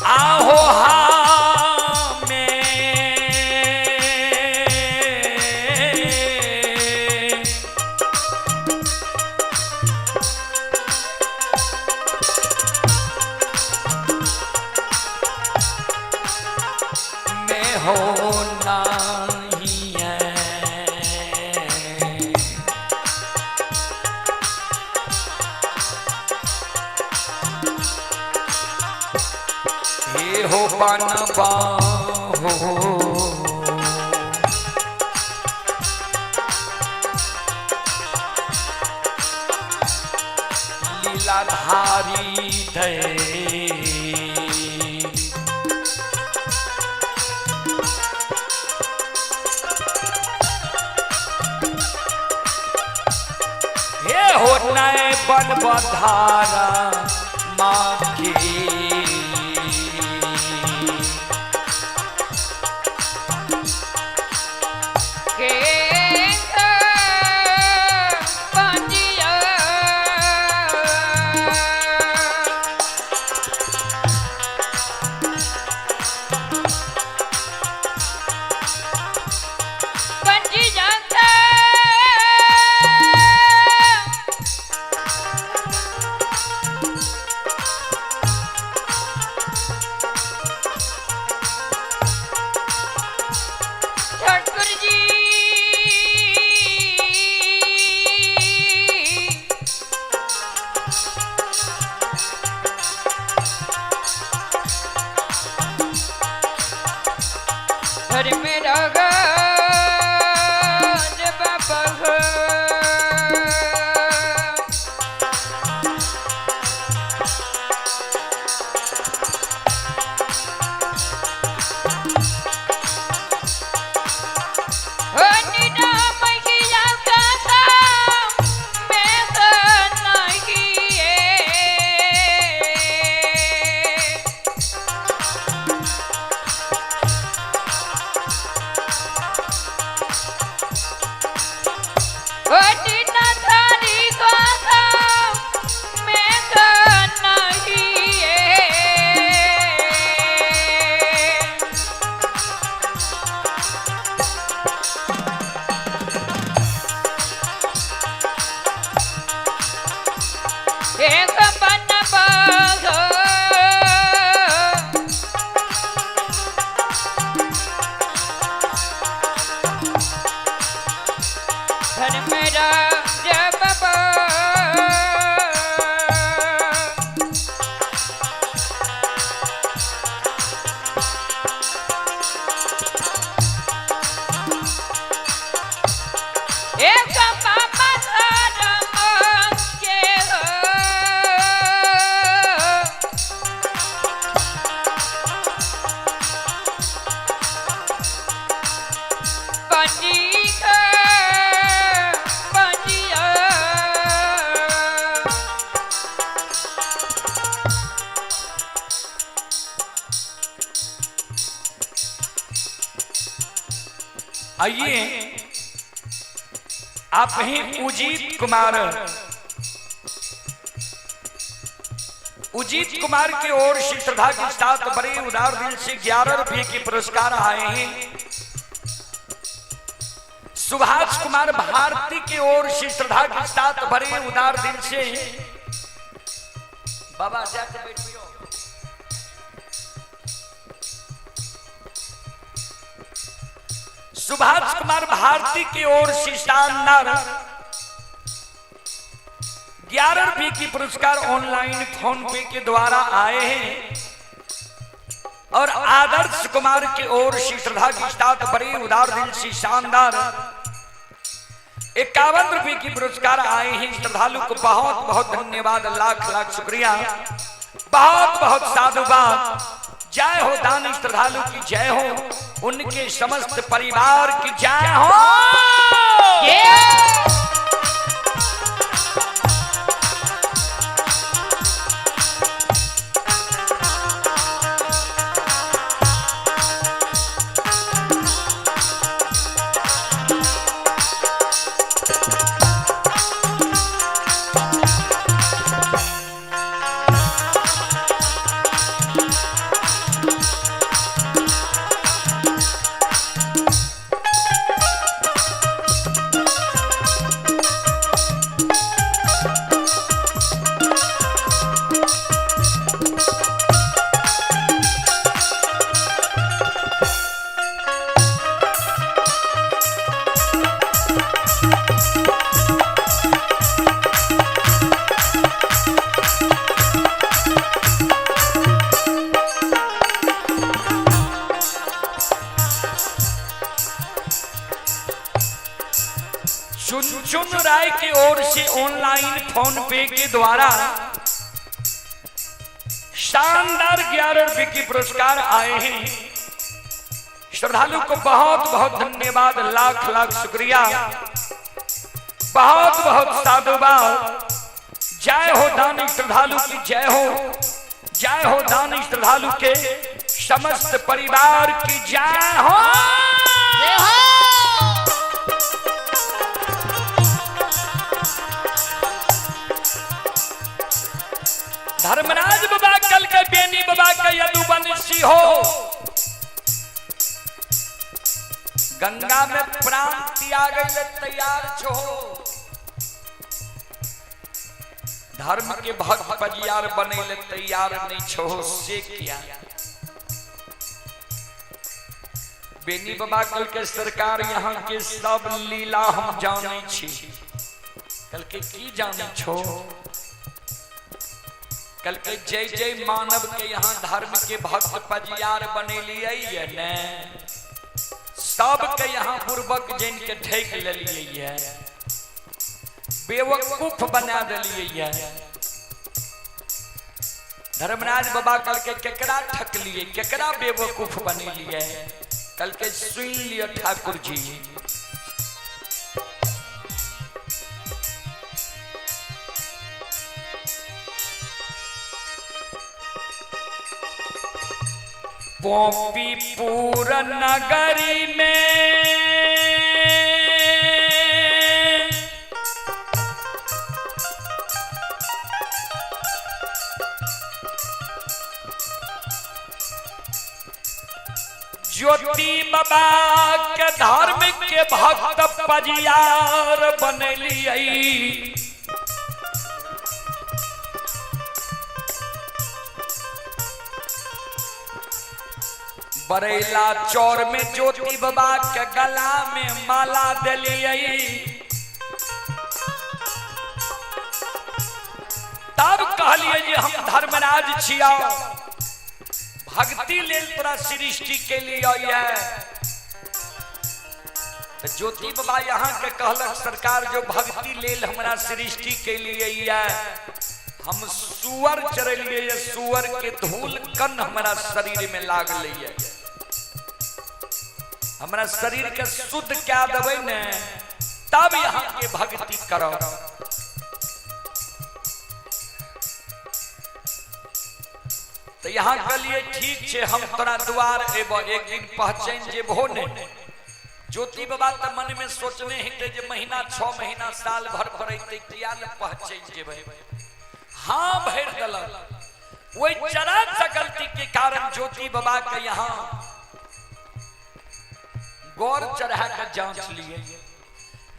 आहो में में हो नहीं है। हे हो बनबा हो लीलाधारी दे, हे हो नए बन बधारा माँ के। धर्म राज बाबा हो। ओ निरामैया गाथा मैं नहीं। थारी गाथा मैं नहीं। एक बन बाघ धर्म राज बाबा। एक बाबा धर्म के हो। बनी बनिया। आइए आप ही उजीत कुमार, उजीत कुमार की ओर से श्रद्धा के साथ बड़े उदार दिल से 11 रुपए के पुरस्कार आए हैं। सुभाष कुमार भारती की ओर से श्रद्धा के साथ बड़े उदार दिल से बाबा जाके बैठियो। सुभाष कुमार भारती की ओर से शानदार 11 रुपए की पुरस्कार ऑनलाइन फोन पे के द्वारा आए हैं। और आदर्श कुमार की ओर से श्रद्धा के साथ बड़े उदार दिल से शानदार 51 रुपए की पुरस्कार आए हैं। श्रद्धालु को बहुत बहुत धन्यवाद, लाख लाख शुक्रिया, बहुत बहुत साधुवाद। जय हो दानी श्रद्धालु की जय हो, उनके समस्त परिवार की जय हो। चुन चुन राय की ओर से ऑनलाइन फोन पे के द्वारा शानदार 11 रुपए के पुरस्कार आए हैं। श्रद्धालु को बहुत बहुत धन्यवाद, लाख लाख शुक्रिया, बहुत बहुत साधुवाद। जय हो दानी श्रद्धालु की जय हो, जय हो दानी श्रद्धालु के समस्त परिवार की जय हो। जय हो। धर्मराज बाबा कल के बेनी बाबा के यदुवंशी हो, गंगा में प्राण त्याग तैयार छो, धर्म के भक्त बजियार बने तैयार नहीं छो, से किया बेनी बाबा कल के सरकार यहाँ के सब लीला हम जाने छी। कल के की जाने छो? कल के जय जय मानव के यहाँ धर्म के भक्त पजियार बने लिए ने। सबके यहाँ बुर्बक जन के ठेक लेलिए है, बेवकूफ बना दिलिए है। धर्मराज बाबा कल के केकरा ठकलिए, केकरा बेवकूफ बनेलिए? कल के सुन लियो ठाकुर जी, पोपीपुर नगरी में ज्योति बाबा के धर्म के भक्त पजियार बनलिए। बरेला चौर में ज्योति बाबा के गला में माला दिलिए। तब कहलिए जे हम धर्मराज छिया, भक्ति लेल तोरा सृष्टि के लिए ये। तो ज्योति बाबा यहाँ के कहलक सरकार जो भक्ति लेल हमरा सृष्टि के लिए ये, हम सुअर चरलिए, सुअर के धूल कन हमारा शरीर में लागल है, हमरा शरीर के शुद्ध क्या देबै ने तब यहाँ के भक्ति करो। तो यहाँ के लिए ठीक छे, हम तोरा द्वार एबो, एक दिन पहचान जेबहो ने। ज्योति बाबा तो मन में सोचने हेतै जे महीना 6 महीना साल भर पर अइतै, किया ने पहचान जेबै। हाँ भर दलक। वही जरा सा गलती के कारण ज्योति बाबा के यहाँ गौर चढ़ा के जांच लिए।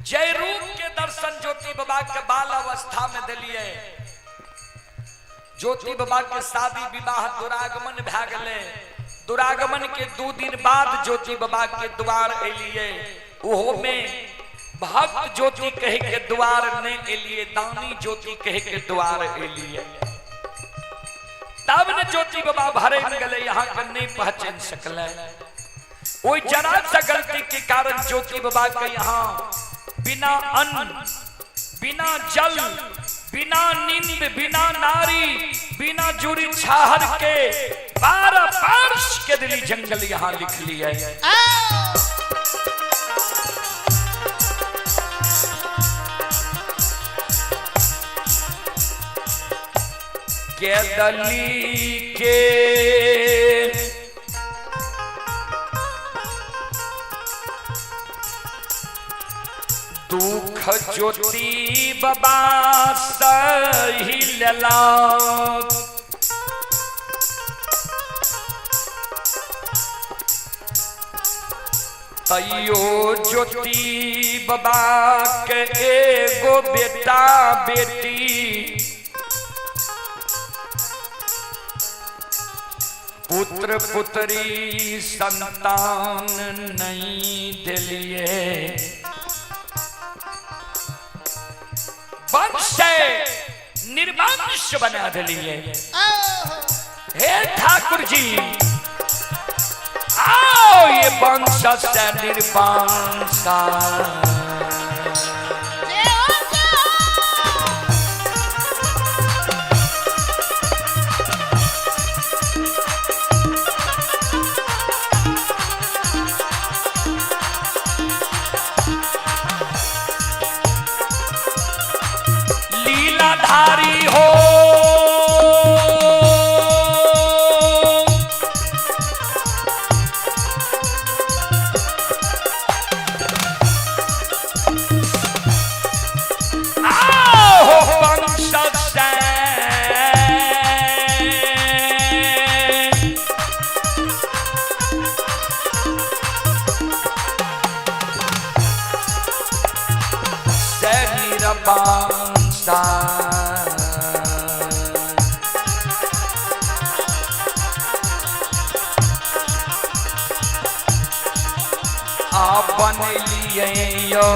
जय रूप के दर्शन ज्योति बाबा के बाल अवस्था में दिलिए। ज्योति बाबा के शादी विवाह दुरागमन भए गेलै। दुरागमन के 2 दिन बाद ज्योति बाबा के द्वार एलिए। ओहो में भक्त ज्योति कहे के द्वार नहीं एलिए, दानी ज्योति कहे के द्वार एलिए। तब न ज्योति बाबा भरे गले, यहाँ के नहीं पहचान सकले। वही जरा सा गलती के कारण ज्योति बाबा के यहाँ बिना अन्न, बिना जल, बिना नींद, बिना नारी, बिना जुरी छाहर के 12 वर्ष के दिली जंगल यहाँ लिख लिया। के दली के दुख ज्योति बाबा सही लेला, तैयो ज्योति बाबा के एगो बेटा बेटी, पुत्र पुत्री संतान नहीं दिलिए। वंश निर्वंश बना दिलिए। हे ठाकुर जी आओ, ये वंश से निर्वंशा। लीलाधारी हो, आओ वंश से निरबांसा। आप लिए यो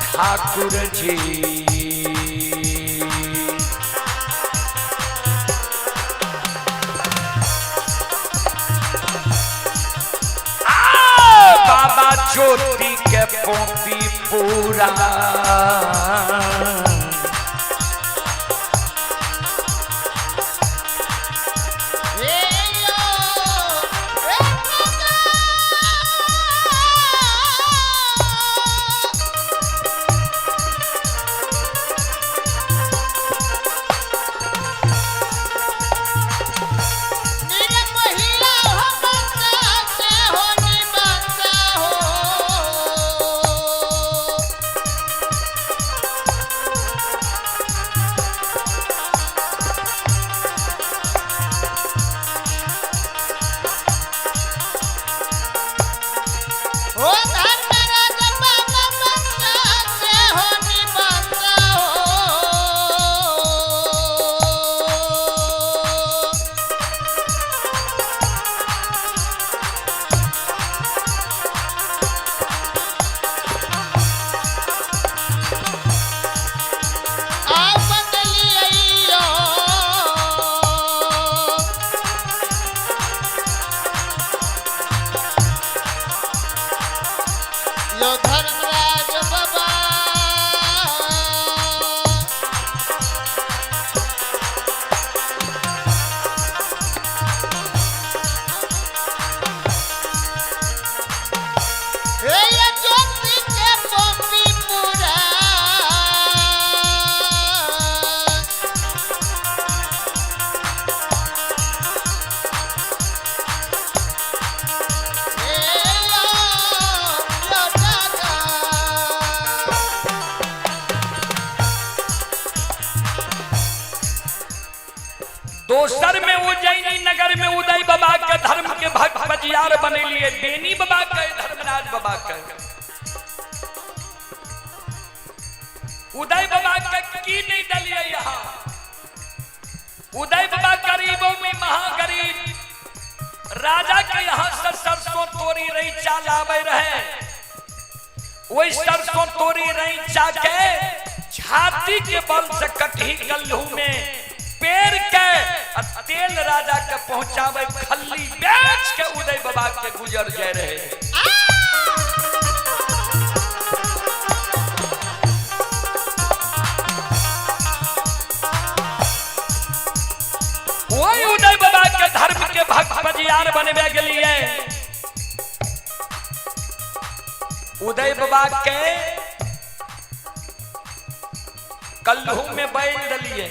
ठाकुर जी, ज्योति के पोपी पूरा। दोसर में उज्जैनी नगर में उदय बाबा के धर्म के भक्त पजियार बने लिए, बेनी बाबा के, धर्मराज बाबा के। उदय बाबा के की नहीं दलिए यहाँ। उदय बाबा गरीबों में महागरीब, राजा के यहाँ से सरसों तोरी रही चाल आवे रहे, वही सरसों तोरी रही चा के छाती के बल से कटही गल्लू में पेड़ के तेल राजा के पहुंचावे, खल्ली बेच के उदय बाबा के गुजर जाए रहे। वही उदय बाबा के धर्म के भक्त बजियार बनवे के लिए उदय बाबा के कल्हू में बैल दलिए,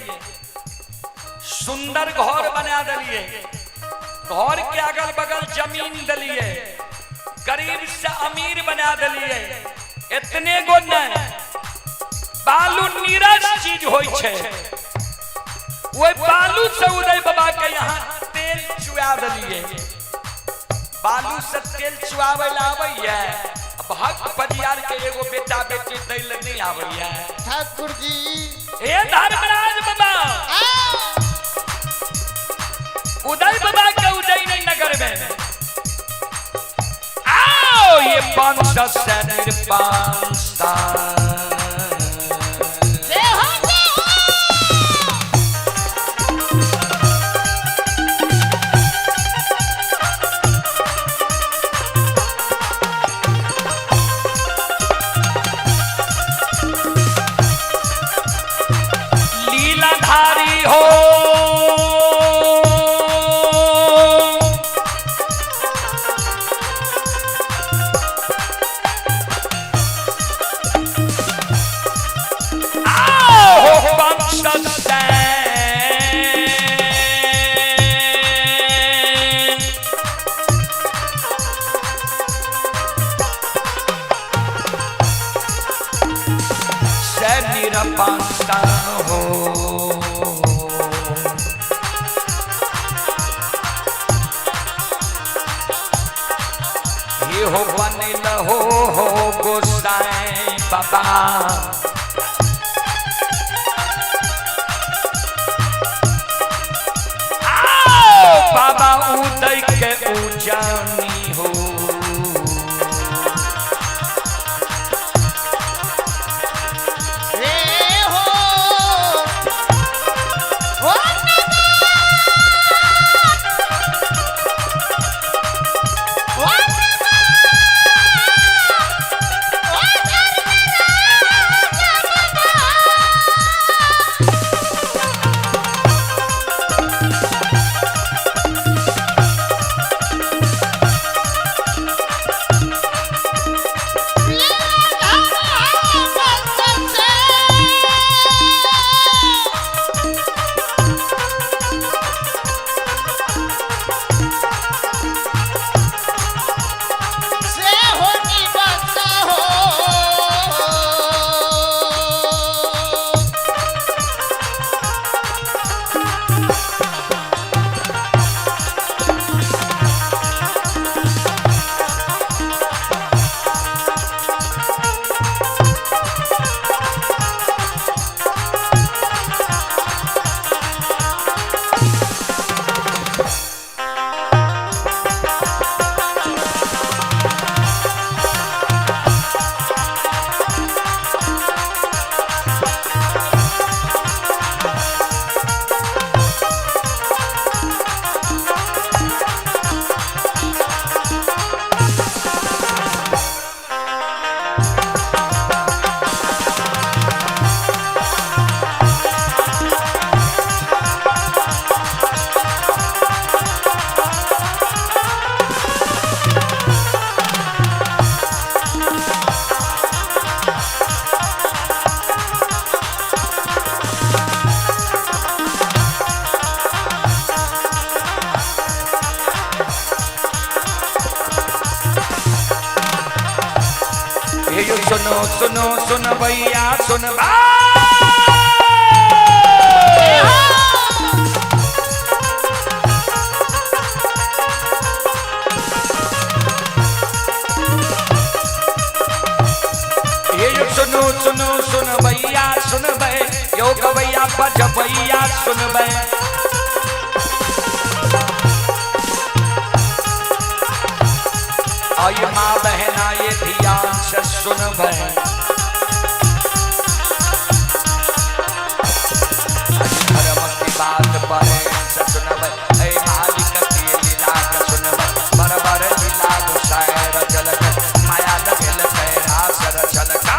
सुंदर घर बना दिए, घर के अगल बगल जमीन दिए, गरीब से अमीर बना दिए। इतने गो नहीं, बालू नीरस चीज होई छे, वही बालू से उदय बाबा के यहाँ तेल चुआ दिए। बालू से तेल चुआवे ला आबैया, भक्त परियार के एगो बेटा बेटी दै ले नहीं आबैया। ठाकुर जी हे धर्मराज बाबा, उदय बाबा के उज्जैन नगर में आओ, ये 500 से निर्पांसा। लीलाधारी हो निरपांसा हो। ये हो बनल हो गोसाई बाबा, आओ बाबा उदय के उजानी हो। Oh, सुनो सुनो सुन भैया सुन सुनो सुनो सुन भैया सुन बे यो गवैया बज भैया सुन बे। आई माँ बहना ये ध्यान से सुन बे। धर्म की बात पर से सुन बे। ऐ मालिक की लीला के सुन बे। बरबर लीला गुसाए रचलक माया लगल कैलाश रचलक।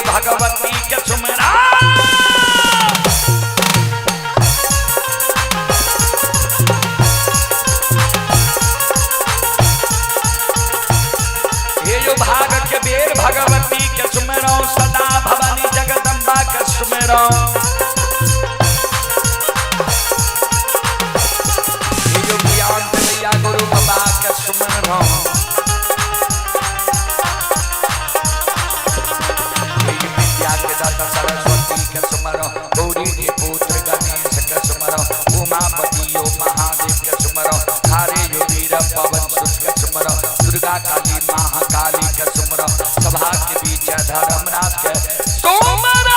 भगवती के सुमरा हे यो भाग के बेर भगवती के सुमरो सदा भवानी जगदम्बा के सुमरो। हे यो ज्ञान भैया गुरु बाबा के सुमरो। सरस्वती के सुमरो गौरी के पुत्र गणेश के सुमरो उमापति यो महादेव के सुमरो खारे यो वीर पवन सुत के सुमरो दुर्गा काली महाकाली के सुमरो सभा के बीच धर्मराज के सुमरो।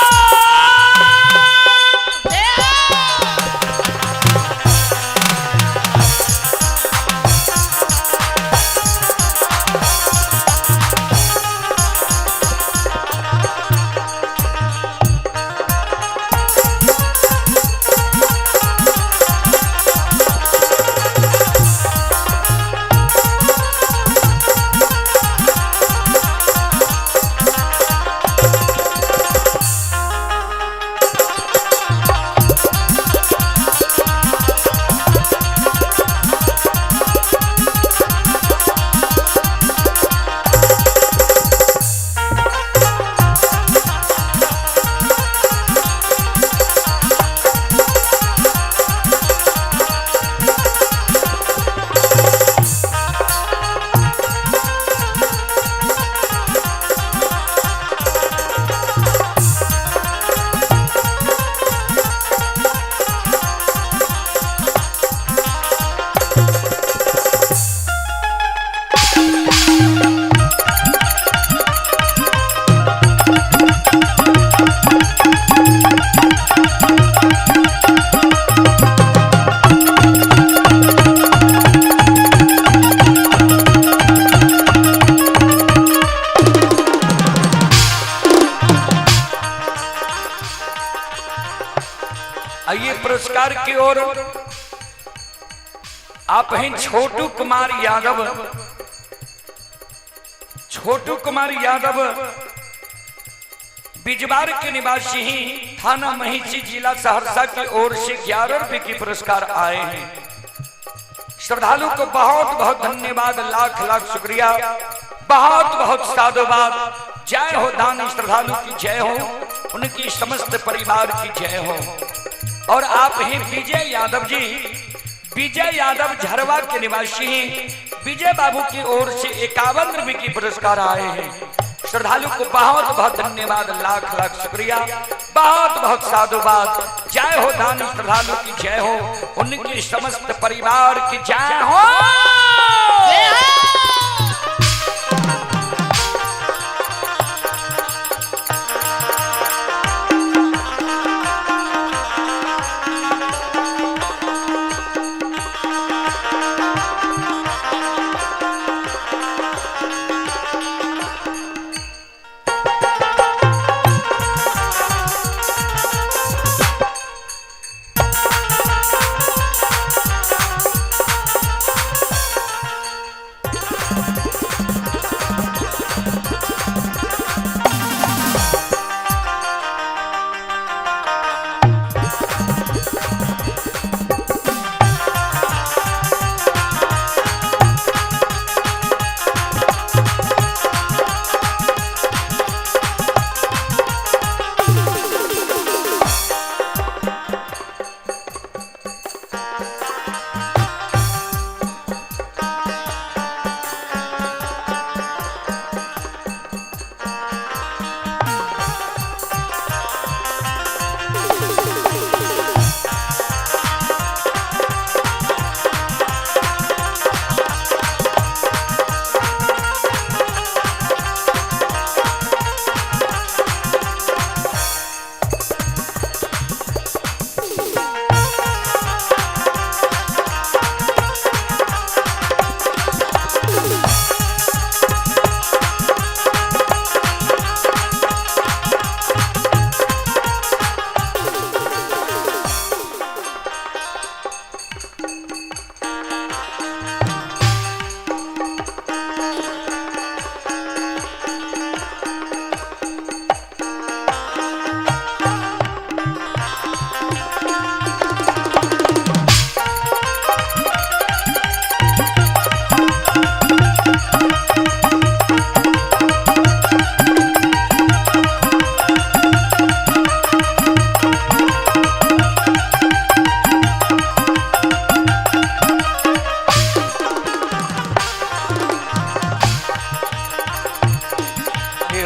आइए पुरस्कार की ओर आप हैं छोटू कुमार यादव। छोटू कुमार यादव बिजवार के निवासी ही थाना महिषी जिला सहरसा की ओर से 11 रुपए की पुरस्कार आए हैं। श्रद्धालु को बहुत बहुत धन्यवाद, लाख लाख शुक्रिया, बहुत बहुत साधुवाद। जय हो दानी श्रद्धालु की जय हो, उनकी समस्त परिवार की जय हो। और आप हैं विजय यादव जी, विजय यादव झरवा के निवासी हैं। विजय बाबू की ओर से 51 रुपए की पुरस्कार आए हैं। श्रद्धालु को बहुत बहुत धन्यवाद, लाख लाख शुक्रिया, बहुत बहुत साधुवाद। जय हो दानी श्रद्धालु की जय हो, उनकी समस्त परिवार की जय हो।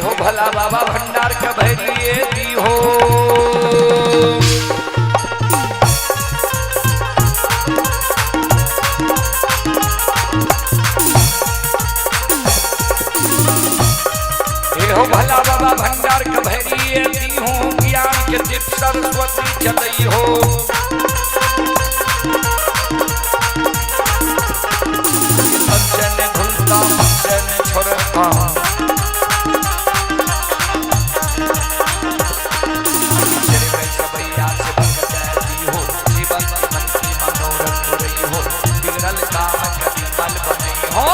हो भला बाबा भंडार के भैरिए दी हो। हे हो भला बाबा भंडार के भैरिए दी हो, ज्ञान के दीप सरस्वती चलई हो। अक्षन धुलता अक्षन छोड़ता, जीवन मन की मनोरथ रही हो, बिगड़ल काम कभी मल बनई हो।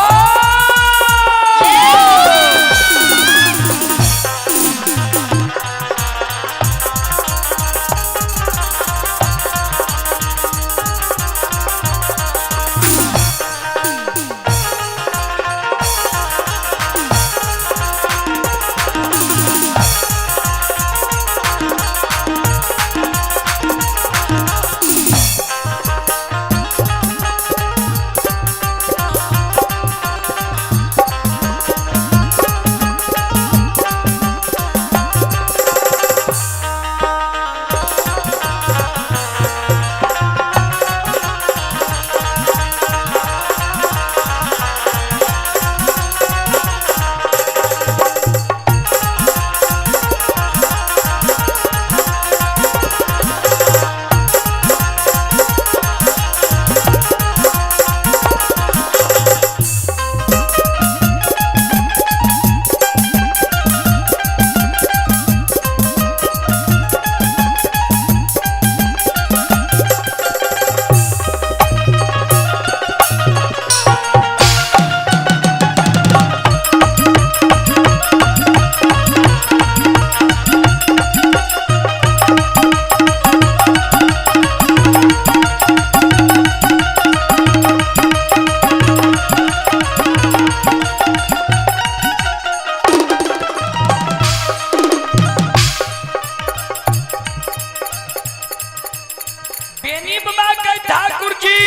बेनी बाबा के ठाकुर जी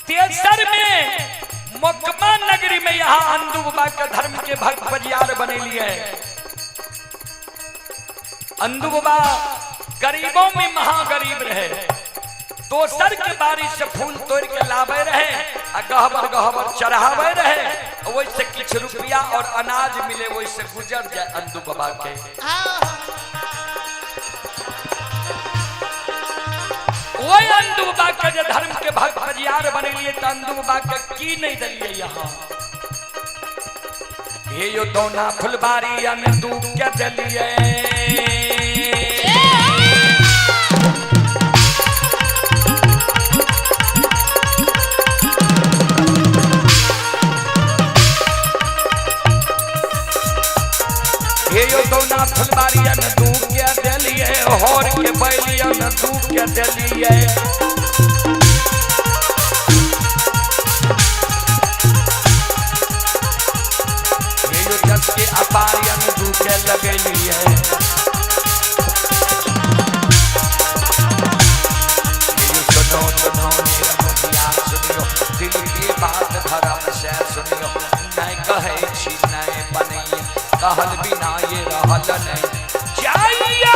तेसर में मोकमा नगरी में यहाँ अंदू बाबा के धर्म के भक्त बजियार बने लिए। अंदू बाबा गरीबों में महागरीब रहे, दोसर के बारी से फूल तोड़ के लावे रहे आ गहबर गहबर चढ़ावे रहे, वैसे किछ रुपया और अनाज मिले वैसे गुजर जाए अंदू बाबा के। वही अंदू बाबा के जे धर्म के भक्त बजियार बनेलिए त अंदू बाबा के की नहीं दिलिए यहाँ। हे यो दोना फुलबारी अंदू के दिलिए, हे यो दोना फुलबारी अंदू के दिलिए, होर के बैलियन तू के दिलिए। हे यो जस के अपारियन तू के लगेलिए, हे यो सुनो सुनो मेरा मुखिया सुनियो, दिल की बात धर्म से सुनियो, नहीं कहे छी नहीं बनैये, कहल बिना ये रहल नहीं जाइया।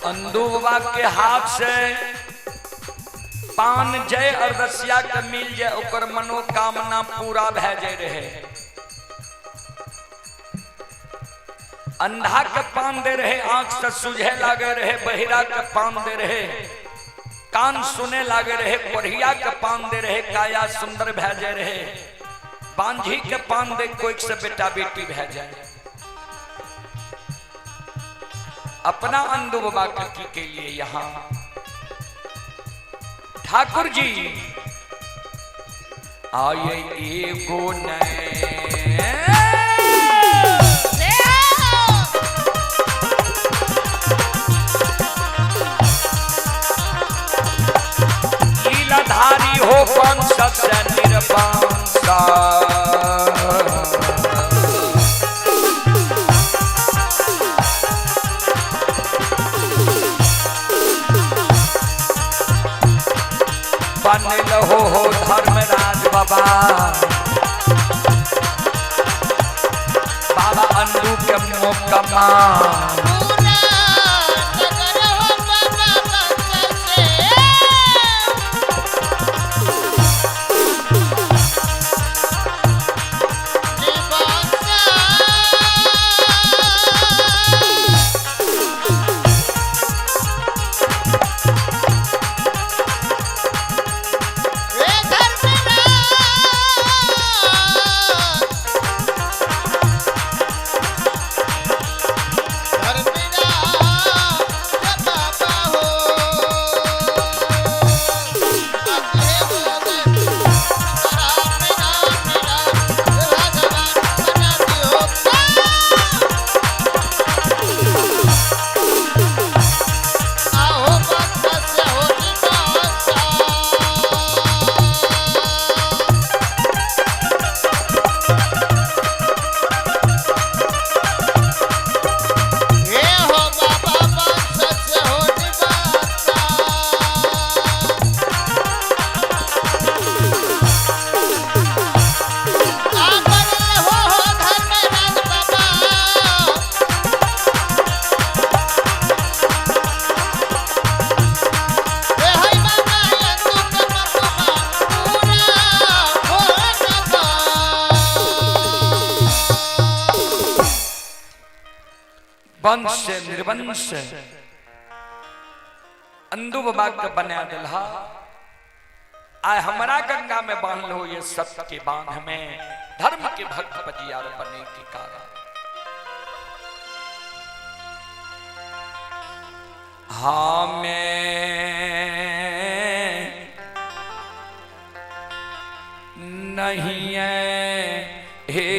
अंदू बाबा के हाथ से पान जय अरदसिया के मिल जाए ओकर मनोकामना पूरा भए जाए रहे। अंधा के पान दे रहे आंख से सुझे लागे रहे, बहिरा के पान दे रहे कान सुने लागे रहे, कोढ़िया के पान दे रहे काया सुंदर भए जाए रहे, बांझी के पान दे कोई से बेटा बेटी भए जाए। अपना अंधु बाबा की के लिए यहां ठाकुर जी आये एगो नए लीलाधारी हो पंस से निर्वंशा। बनल हो धर्मराज बाबा, बाबा अंडू के मोकमा वंश से निर्वंश अंधु बाबा के बना दिलहा। आय हमारा गंगा में बांध लो ये सत्य के बांध में धर्म के भक्त पजियार बने के कारण। हमें नहीं है हे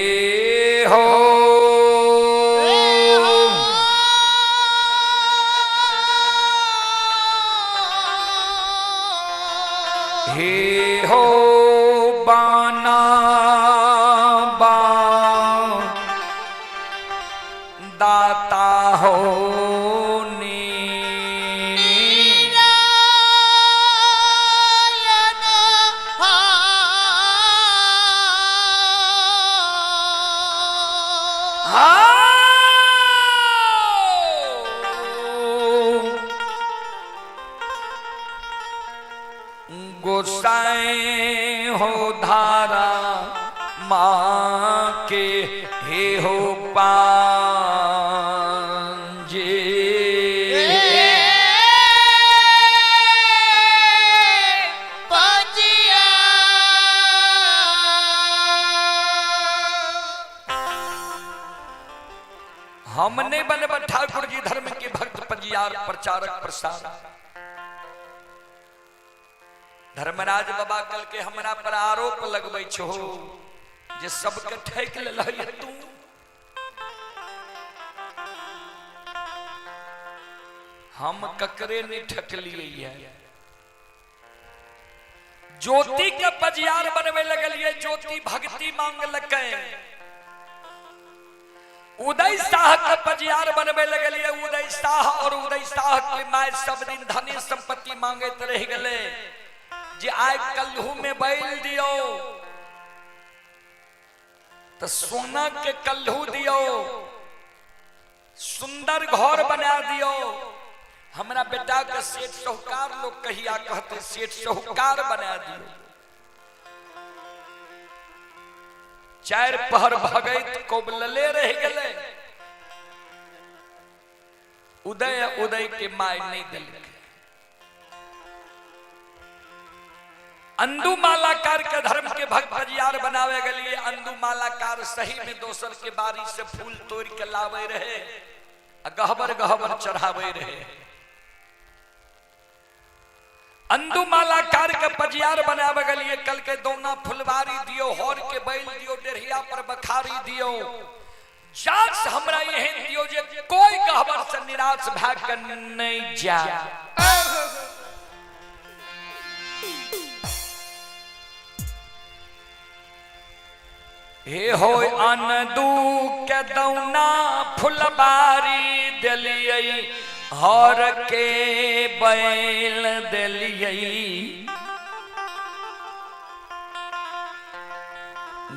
हो हे हो बाना बा दाता हो नी गोसाई हो धारा माँ के हे हो पांजे हमने बनब ठाकुर जी धर्म के भक्त पजियार प्रचारक प्रसार। धर्मराज बाबा कल के हमरा पर आरोप लगबै छो जे सबके ठेक लेलह तू। हम ककरे नहीं ठकलिए है। ज्योति के पजियार बनवे लगलिए, ज्योति भक्ति मांगलकै। उदय शाह के पजियार बनवे लगलिए, उदय शाह और उदय शाह के my सब दिन धन संपत्ति मांगैत रह गले जे आइ कल्हू में बैल दियो तो सोना के कल्हू दियो, सुंदर घर बना दियो, हमरा बेटा के सेठ साहूकार लोग कहिया कहते सेठ साहूकार बना दियो। चारि पहर भगैत कोबलले रह गेलै। उदय उदय के my नहीं देलकै। अंदू मालाकार के धर्म के भक्त भजियार बनावे गेलिए। अंदू मालाकार सही में दोसर के बारी से फूल तोड़ के लावे रहे आ गहबर गहबर चढ़ावे रहे। अंदू मालाकार के पजियार बनावे गेलिए। कल के दौना फुलवारी दियो, हर के बैल दियो, डेढ़िया पर बखारी दियो। जात हमरा एहन दियो जे कोई गहबर से निराश भए के नहीं जा। हे हो अनदू के दौना फुलबारी दिलियै, हर के बैल दिलियै,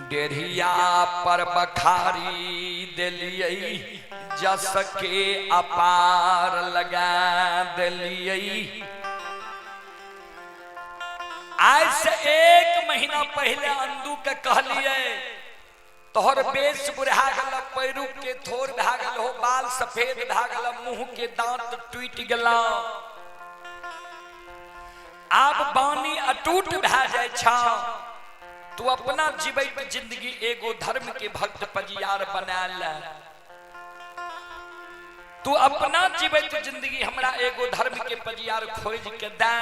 डेढ़िया पर बखारी दिलियै, जस के अपार लगा दिलियै। आज से 1 महीना पहले अंदू के कहलिए तोहर बेस बुढ़ा गल, पैरू के थोर भा गल हो, बाल सफेद भा गल, मुंह के दांत टूट गल, आब बानी अटूट भा जाय छा। तू अपना जीवित जिंदगी एगो धर्म के भक्त पजियार बना ले। तू अपना जीवित जिंदगी हमरा एगो धर्म के पजियार खोज के दे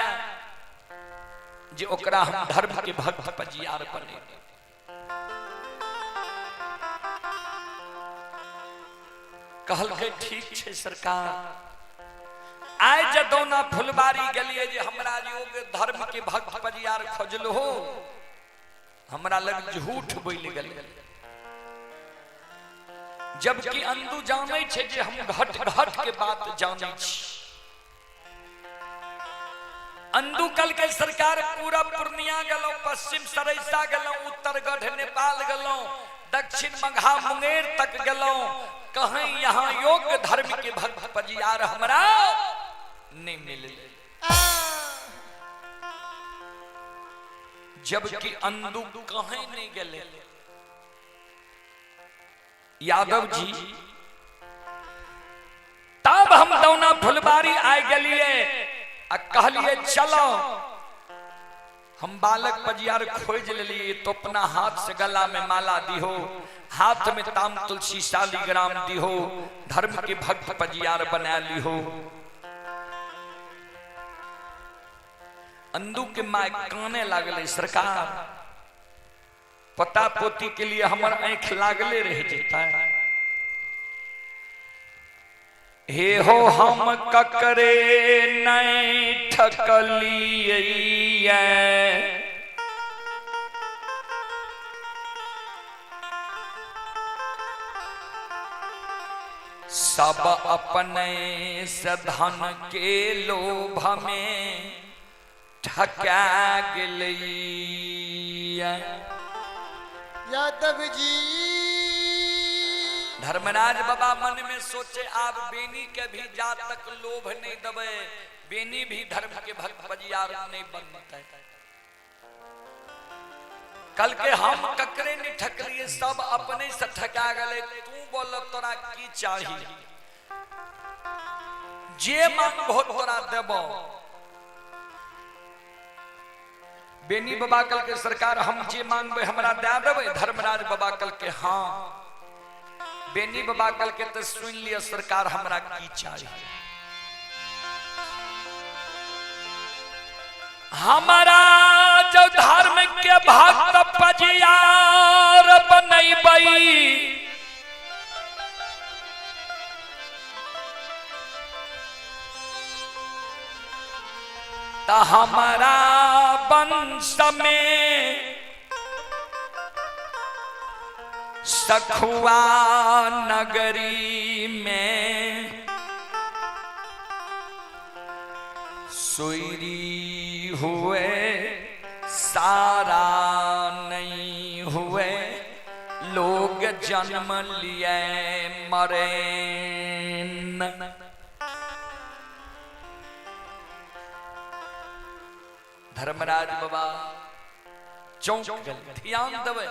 जे ओकरा हम धर्म के भक्त पजियार बने। कहलकै ठीक छै सरकार। आइ जे दौना फुलबारी गेलिए जे हमरा योग धर्म के भक्त पजियार खोजल हो, हमरा लग झूठ बोलि गेलै। जबकि अंदू जानै छै जे हम घट घट के बात जानै छी। अंदू कल के सरकार पूरा पूर्णिया गेलौं, पश्चिम सरैसा गेलौं, उत्तरगढ़ नेपाल गेलौं, दक्षिण मघा मुंगेर तक गेलौं, कहीं यहाँ योग्य धर्म के भक्त पजियार हमरा नहीं मिले। जबकि अंदू कहीं नहीं गेले। यादव जी तब हम दौना फुलबारी आय गेलिए आ कहलिए चलो हम बालक पजियार खोज लेलिए, तो अपना हाथ से गला में माला दिहो, हाथ में ताम तुलसी शालिग्राम दिहो, धर्म के भक्त पजियार बना लिहो। अंदू के my काने लागले, सरकार पता पोती के लिए हमर आंख लागले रह जेता। हे हो हम ककरे नहीं ठकलिए, सब अपने से धन के लोभ में ठका गेलिए। यादव जी धर्मराज बाबा मन में सोचे आप बेनी के भी जा तक लोभ नहीं दबे, बेनी भी धर्म के भक्त पजियार नहीं बनते। कल के हम ककरे नहीं ठकलिए, सब अपने से ठका गए। तू बोल तोरा की चाहिए, जे मांगबो तोरा देबो। बेनी बाबा कल के सरकार हम जे मांगबे हमरा दे देबै। धर्मराज बाबा कल के हाँ। बेनी बाबा कल के तो सुन लिया सरकार हमरा की चाहिए। हमारा जो धर्म के भक्त पजियार बनैबै, त हमारा वंश में सखुआ नगरी में सुईरी हुए सारा नहीं हुए, लोग जन्म लिए मरे। धर्मराज बाबा चौंक गेल। ध्यान देबै,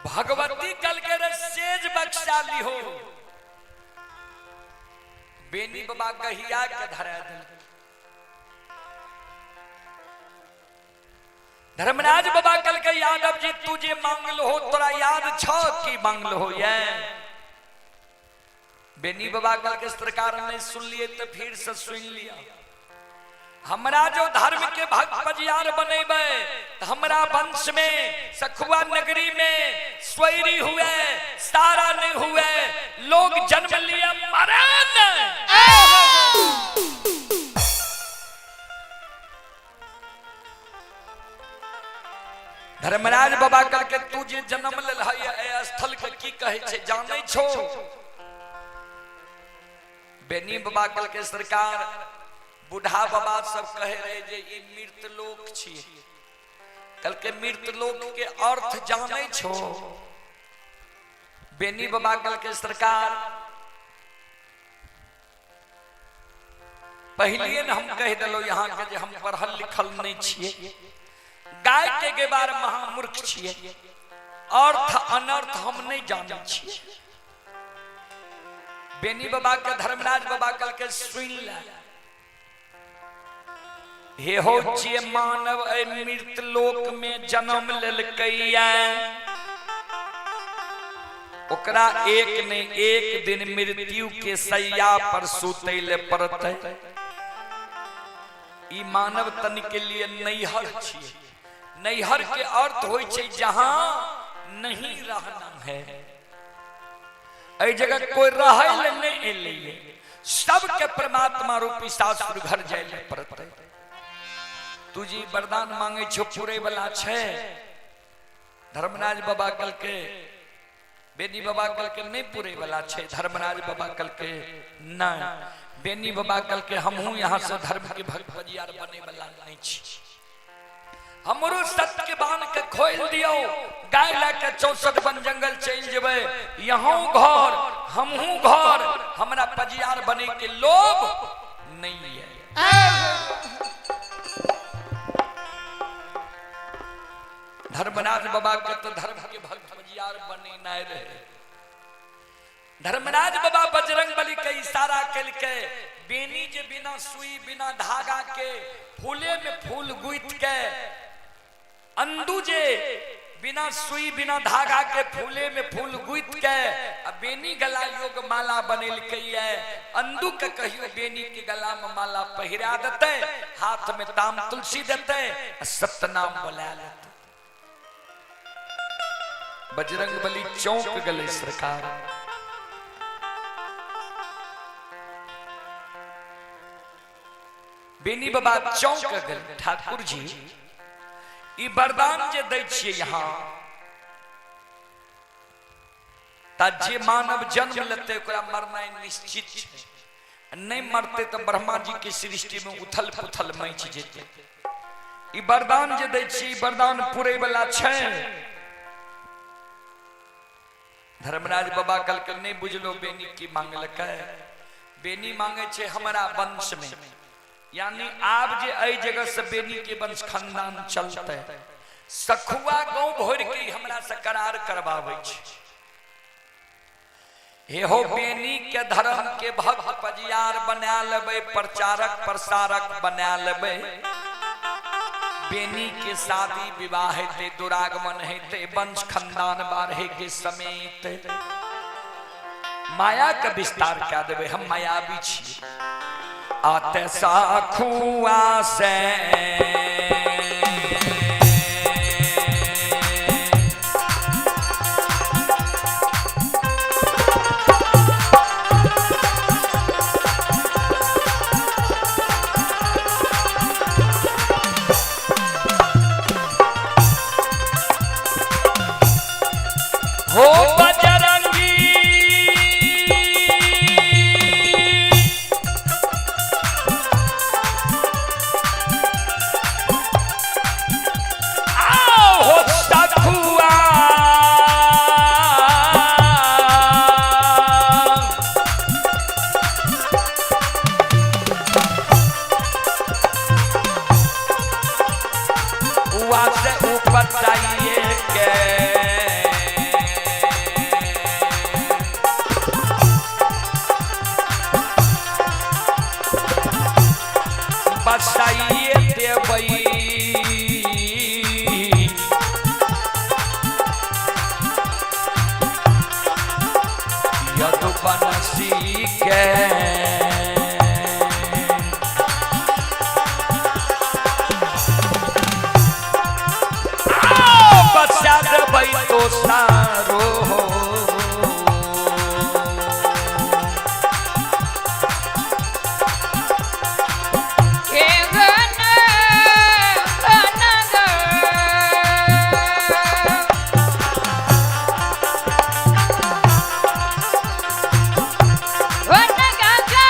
भगवती कल के रे सेज बख्शा लिहो। बेनी बाबा गहिया के धरा दिल। धर्मराज बाबा कल के यादव जी तू जे मांगल हो तोरा याद छ की मांगल हो ये? बेनी बाबा कल के सरकार नहीं सुन लिए तो फिर से सुन लिया। हमरा जो धर्म के भक्त पजियार बनेबे त हमरा वंश में सखुआ नगरी में स्वैरी हुए, सारा नहीं हुए, लोग जन्म लिए मरे नहीं। धर्मराज बाबा कल के तू जे जन्म लेल है ए स्थल के की कहे छे जानै छो? बेनी बाबा कल के सरकार बूढ़ा बाबा सब कहे रहे जे ई मृत लोक छी। कल के मृत लोक के अर्थ जानै छो? बेनी बाबा कल के सरकार पहलिए न हम कह दिलो यहाँ के जे हम पढ़ल लिखल नहीं छिए, गाय के गेबार महामूर्ख छिए, अर्थ अनर्थ हम नहीं जानै छिए। बेनी बाबा के धर्मराज बाबा कल के सुन ले, हे हो जे मानव ए मृत लोक में जन्म लेलकैया ओकरा एक ने एक दिन मृत्यु के सैया पर सुतै ले पड़तै। ई मानव तन के लिए नैहर छिए। नैहर के अर्थ होइ छै जहां नहीं रहना है। एहि जगह कोई रहै ले नहीं एलैये, सबके परमात्मा रूपी सासुर घर जाय ले पड़तै। तू जी वरदान मांगे छो पूरे वाला छै? धर्मराज बाबा कल के बेनी बाबा कल के नहीं पूरे वाला छै। धर्मराज बाबा कल के नहीं, बेनी बाबा कल के हमहू यहाँ से धर्म के भक्त बजियार बने वाला नहीं छी। हमरो सत्य के बांध के खोल दियो, गाय ला के 64 वन जंगल चल जेबै, यहाँ घर हमहू घर, हमरा पजियार बने के लोभ नहीं है। धर्मराज बाबा के तो धर्म के भक्त पजियार बने नहीं रहे। धर्मराज बाबा बजरंग बली के इशारा कल के बेनी जे बिना सुई बिना धागा के फूले में फूल गुथ के, अंदू जे बिना सुई बिना धागा के फूले में फूल गुथ के आ बेनी गला योग माला बनेलकै ये, अंदू के कहियो बेनी के गला में माला पहिरा देते, हाथ में ताम तुलसी देते, सतनाम बोला लेते। बजरंग बली चौंक गले सरकार। बेनी बाबा चौंक गए, ठाकुर जी ई वरदान जे दै छियै यहाँ ता जे मानव जन्म लेते ओकरा मरनाइ निश्चित छै, नहीं मरते तो ब्रह्मा जी के सृष्टि में उथल पुथल मचि जेतै। ई वरदान जे दै छियै ई वरदान पूरे वाला छै। धर्मराज बाबा कल के नहीं बुझलो बेनी की मांगलकै। बेनी मांगे छै हमरा वंश में, यानी आब जे एहि जगह से बेनी के वंश खानदान चलते, सखुआ गांव भर के हमरा से करार करवाबै छै। हे हो बेनी के धर्म के भक्त पजियार बना लेबै, प्रचारक प्रसारक बना लेबै, बेनी के शादी विवाह हेतै, दुरागमन हेतै, वंश खानदान बाढ़े के समेत माया के विस्तार कए देबै। हम मायावी छी। आते साखुआ से हो बजरंगी सखुआ से उपटाइए के। बसाइए देबै यदुवंशी के। बसा देबै तो सारो हे गन गन ग। वन गंगा।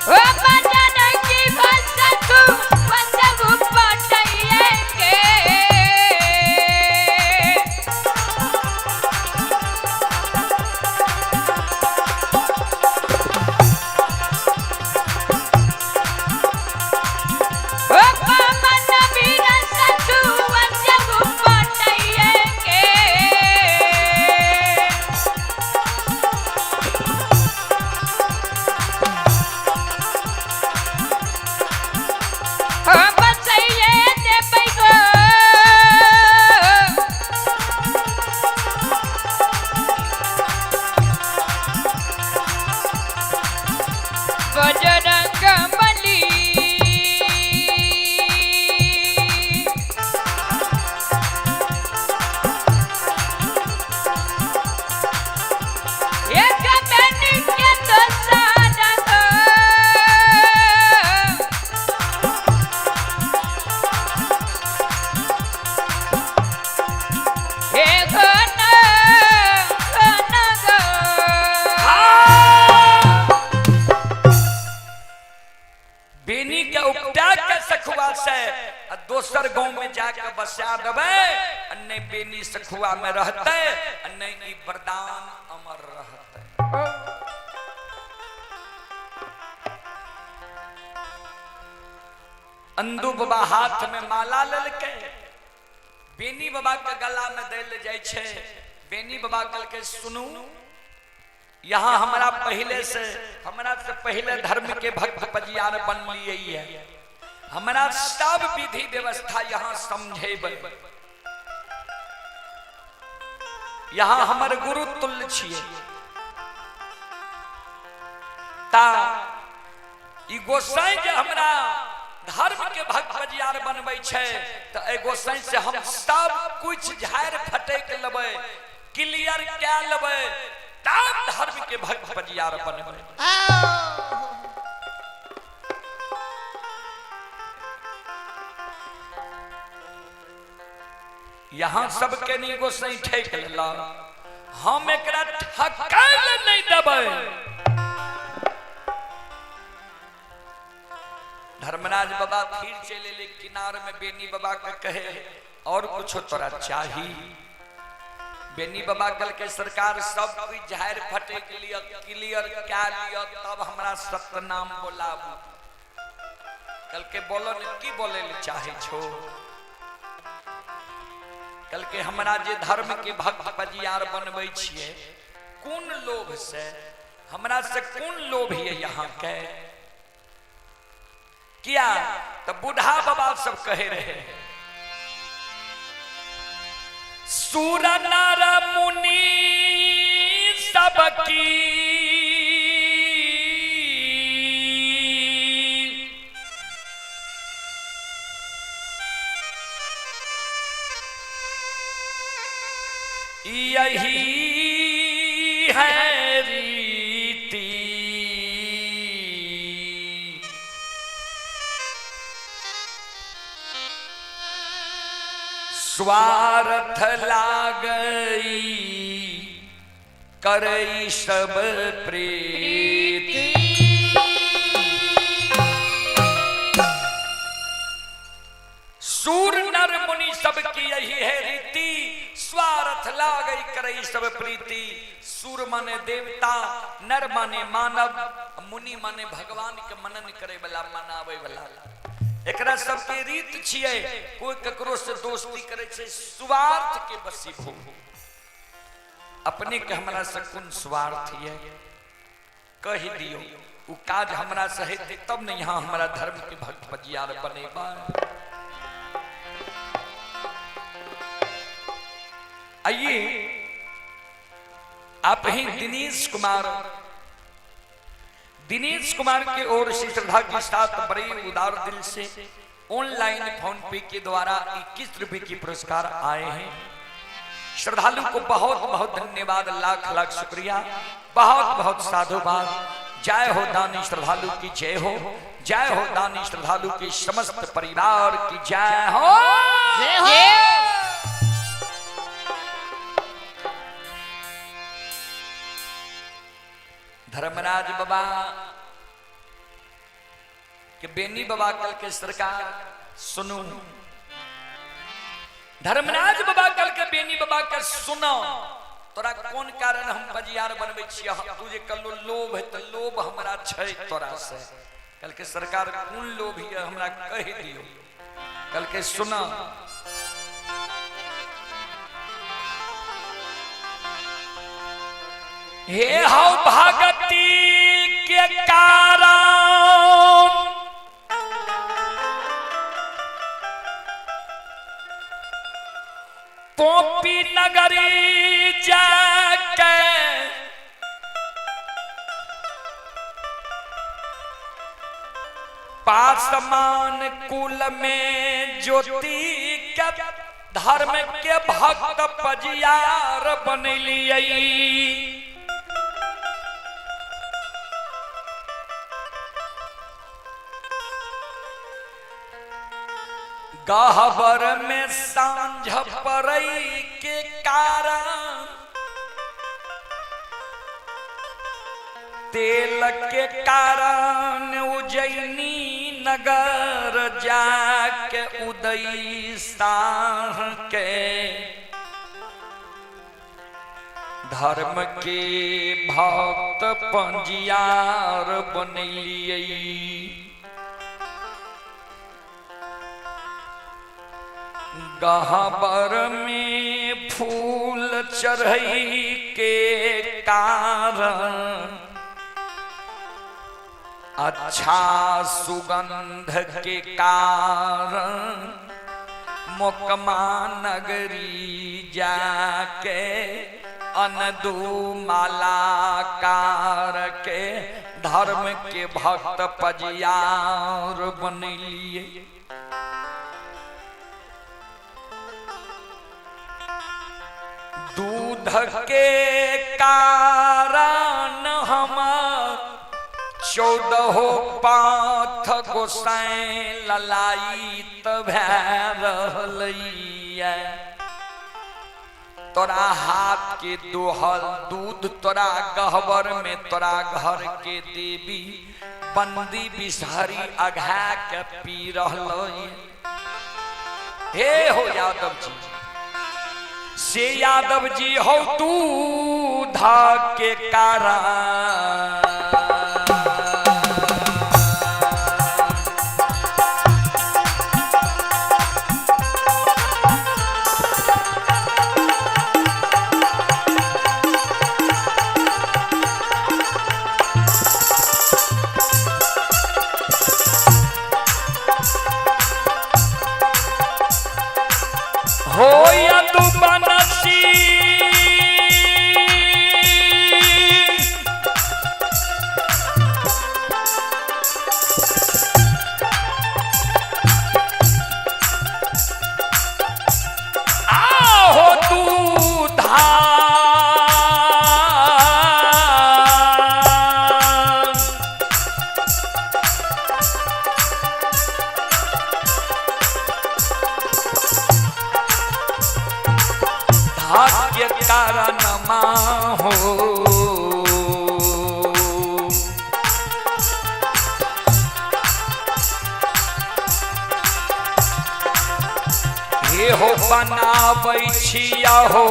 ओ बजरंगी बसतु बसबु पटैये के। ओ पवन वीर सतु बसबु पटैये के। बसैये देबै गो। बजरंग बली। एक बेनी के तो सारा गो। हे घन घन ग। बेनी के उपटा के सखुआ से आ दोसर गांव में जाके बसा देबै आ नहि बेनी सखुआ में रहतै आ नहि ई वरदान अमर रहतै। अंदू बाबा हाथ में माला लेलकै, बेनी बाबा के गला में देल जाइ छै। बेनी बाबा कहलकै सुनू, यहाँ हमरा पहले से हमरा से पहले धर्म के भक्त पजियार बन लिए है, हमरा सब विधि व्यवस्था यहाँ समझेबै, यहाँ हमर गुरु तुल्य छियै। ता ई गोसाई जे हमरा धर्म के भक्त पजियार बनबै छै तऽ एहि गोसाई से हम सब कुछ झाड़ि फटैक लेबै, क्लियर कए लेबै, तब धर्म के भक्त पजियार बनबै। यहाँ सबके नहीं गोसाई ठेक लेलक, हम एकरा ठकै लए नहि देबै। धर्मराज बाबा फिर चले ले किनार में, बेनी बाबा के कहे और कुछ तोरा चाही। बेनी बाबा कल के सरकार सब कुछ झाड़ फटे के लिए क्लियर क्या लिया तब हमरा सत्यनाम बोलाबू। कल के बोलो ने की बोले ले चाहे छो। कल के हमरा जे धर्म के भक्त पजियार बनबै छियै कोन लोभ से, हमरा से कोन लोभ ये यहाँ के किया। तो बूढ़ा बाबा सब कहे रहे सूर नर मुनि सबकी यही है रीति। स्वार्थ लागई करई सब प्रीति। सूर नर मुनि सबकी यही है रीति, स्वार्थ लागई करई सब प्रीति। सूर माने देवता, नर माने मानव, मुनि माने भगवान के मनन करे वाला, मनावे वाला। एकरा सबके रीत छियै, कोई ककरो से दोस्ती करे छै स्वार्थ के बसीभूत। अपने के हमरा से कोन स्वार्थ ये कहि दियो, उ काज हमरा से हेतै तब ने यहाँ हमरा धर्म के भक्त पजियार बनेबा। आइए आप ही दिनेश कुमार, दिनेश कुमार के ओर से श्रद्धा के साथ बड़े उदार दिल से ऑनलाइन फोन पे के द्वारा 21 रुपए के पुरस्कार आए हैं। श्रद्धालु को बहुत बहुत धन्यवाद, लाख लाख शुक्रिया, बहुत बहुत साधुवाद। जय हो दानी श्रद्धालु की जय हो, जय हो दानी श्रद्धालु के समस्त परिवार की जय हो, जय हो। धर्मराज बाबा के बेनी बाबा कल के सरकार सुनो, धर्मराज बाबा कल के बेनी बाबा के सुनो, तोरा कोन कारण हम बजियार बनबै छियै? तू जे कल्लो लोभ है त लोभ हमरा छै तोरा से। कल के सरकार कोन लोभ है हमरा कहि दियो। कल के सुनो, हे हौ भगती के कारण पोपी नगरी जाके पासमान कुल में ज्योति के धर्म के भक्त पजियार बनलियै। गहबर में सांझ पड़ई के कारण तेल के कारण उज्जैनी नगर जाके उदय साह के धर्म के भक्त पंजियार बनलियै। गहबर में फूल चढ़ई के कारण अच्छा सुगंध के कारण मोकमा नगरी जाके अनदू मालाकार के धर्म के भक्त पजियार बनलिए। दूध के कारण हम 14 पाथ गोसाई ललायित भै रहलैया। तोरा हाथ के दोहल दूध तोरा गहबर में तोरा घर के देवी बंदी बिसहरी अघा के पी रहलै। हे हो यादव जी, से यादव जी हो दूध के कारण हो यदुवंशी कारण हो। हे हो बनाबै छिया हो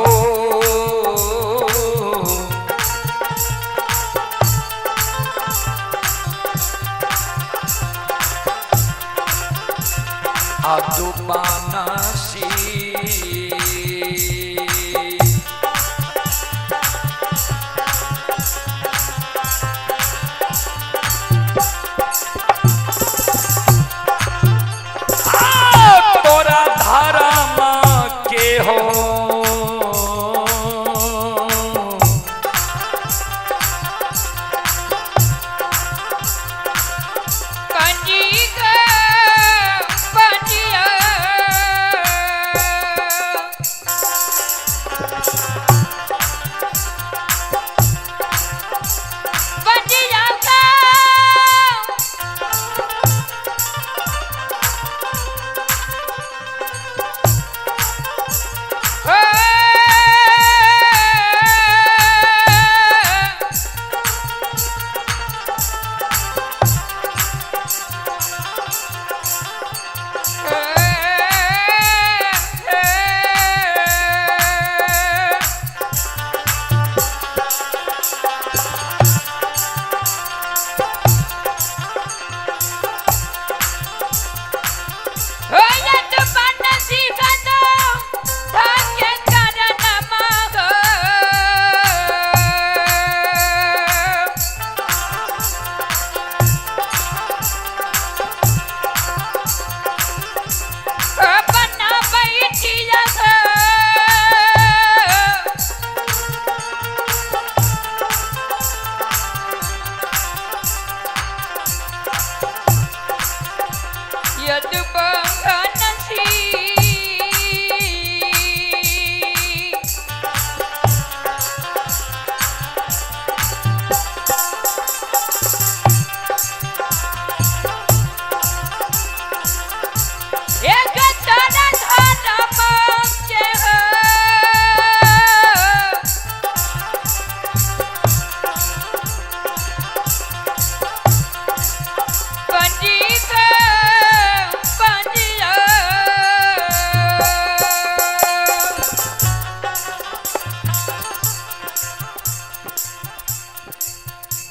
आदुबानसी। तोरा धर्म के हो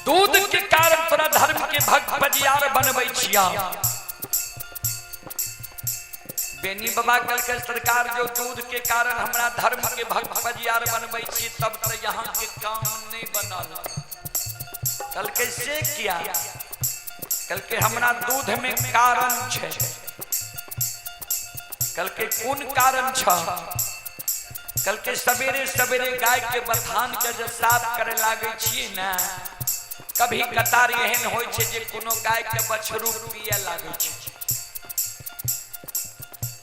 दूध के कारण तोरा धर्म के भक्त बजियार बनबै छिया। बेनी बाबा कल के सरकार जो दूध के कारण हमरा धर्म के भक्त बजियार बनबै छी तब तो यहाँ के काम नहीं बनल। कल कैसे किया? कल के हमरा दूध में कारण छे। कल के कोन कारण छ? कल के सवेरे सवेरे गाय के बथान के जब साफ करे लागे छियै ना, कभी कतार एहन होइ छै जे कोनो गाय के बछरू पिए लागे छै।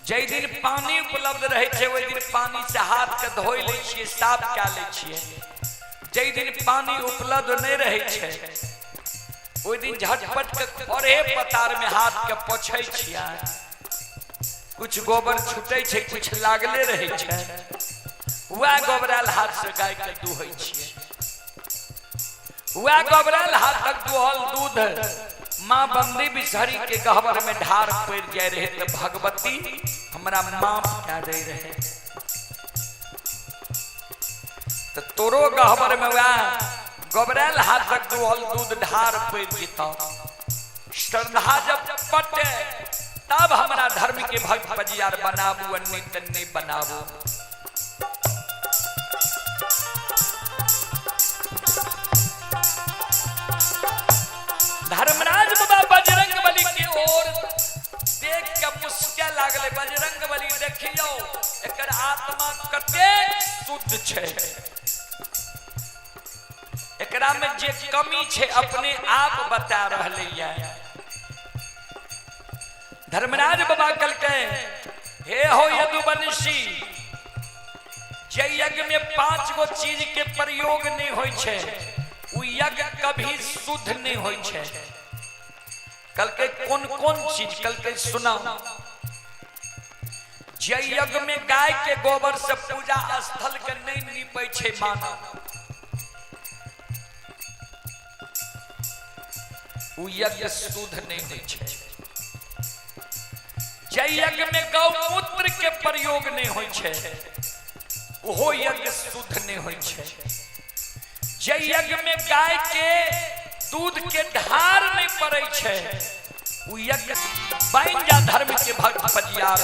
जै दिन पानी उपलब्ध रहै छै ओहि दिन पानी से हाथ के धोइ लै छियै, साफ कए लै छियै। जै दिन पानी उपलब्ध नहि रहै छै ओहि दिन झटपट के खड़े पतार में हाथ के पोछै छियै। कुछ गोबर छूटै छै, कुछ लागले रहै छै, वएह गोबरायल हाथ से गाय के दुहै छियै। वह गोबरायल हाथक दुहल दूध माँ बंदी बिसहरी के गहबर में ढार पड़ जाए रहे तो भगवती हमरा माफ कह दे रहे। तो तोरो गहबर में वह गोबरायल हाथक दुहल दूध ढार पड़ जेता। श्रद्धा जब पटे तब हमरा धर्म के भक्त बजियार बनाबू, अन्य तन्ने बनाबू। धर्मराज बाबा बजरंग बली के ओर देख के मुस्के लागले। बजरंग बली देखियो एकर आत्मा कतेक शुद्ध छै, एकरा में जे कमी छै अपने आप बता रहले ये। धर्मराज बाबा कहलकै हे हो यदुवंशी, जे यज्ञ में 5 गो चीज के प्रयोग नहीं होय छै उ यज्ञ कभी शुद्ध नहीं होय छै। कहलकै कोन कोन चीज? कहलकै सुना, जे यज्ञ में गाय के गोबर से पूजा स्थल के नहीं नीपै छै मानव, उ यज्ञ शुद्ध नहीं होइ छै। जे यज्ञ में गौमूत्र के प्रयोग नहीं होइ छै, ओहो यज्ञ शुद्ध नहीं होइ छै। जे यज्ञ में गाय के दूध के ढार नहीं पड़ै छै, उ यज्ञ बनि जा धर्म के भक्त पजियार।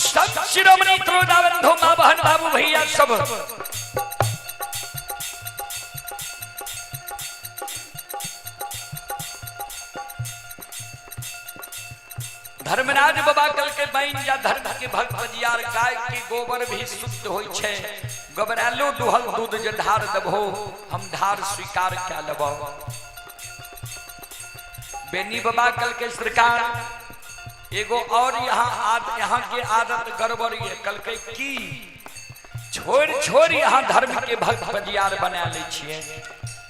सब शिरोमणि त्रोदाबंधु माँ बहन बाबू भैया सब धर्मराज बाबा कल के बन जा धर्म के भक्त बजियार। गाय के गोबर भी शुद्ध होइ छै, गोबरालो दुहल दूध जे ढार दबहो, हम ढार स्वीकार क्या लेबो। बेनी बाबा कल के सरकार एगो और यहाँ यहाँ के आदत गड़बड़ी है। कल के की छोड़ छोड़ यहाँ धर्म के भक्त बजियार बना ले छिए।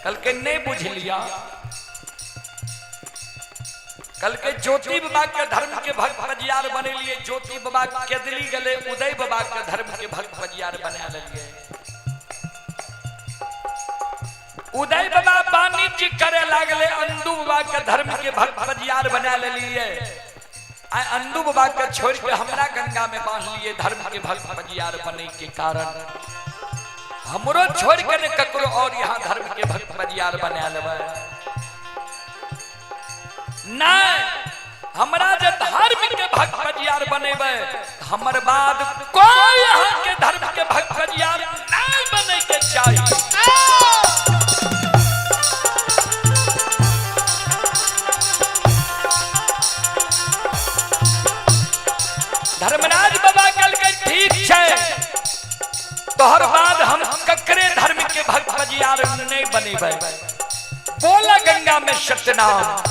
कल के नहीं बुझ लिया, कल के ज्योति बाबा के धर्म के भक्त बजियार बने लिए, ज्योति बाबा केदली गले उदय बाबा के धर्म के भक्त बजियार बना लिए। उदय बाबा वाणिज्य करे लागले, अंदू बाबा के धर्म के भक्त बजियार बना लिए। अंदू बाबा के छोड़ के हमरा गंगा में बांध लिए धर्म के भक्त बजियार बने के कारण। हमरो छोड़ के ने ककरो और यहाँ धर्म के भक्त बजियार बना लेबै नहीं। हमरा जे धर्म के भक्त बजियार बनेबै, हमर बाद कोई यहाँ के धर्म के भक्त बजियार नहीं बने के चाहिए। धर्मराज बाबा कल के ठीक छै, तोहर बाद हम ककरे धर्म के भक्त बजियार नहीं बनेबै। बोला गंगा में सत्यनाम।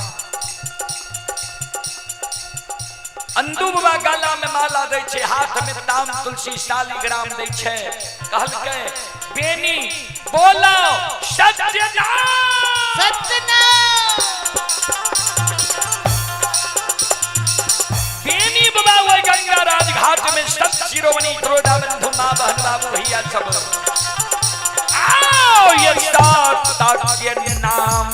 अंदू बाबा गाला में माला दै छै, हाथ में ताम तुलसी शालिग्राम दै छै। कहलकै बेनी बोलो सत्यनाम सत्यनाम। बेनी बाबा वही गंगा राजघाट में सब शिरोमणि त्रोदा बंधु माँ बहन बाबू भैया सब आओ ये सत्य नाम।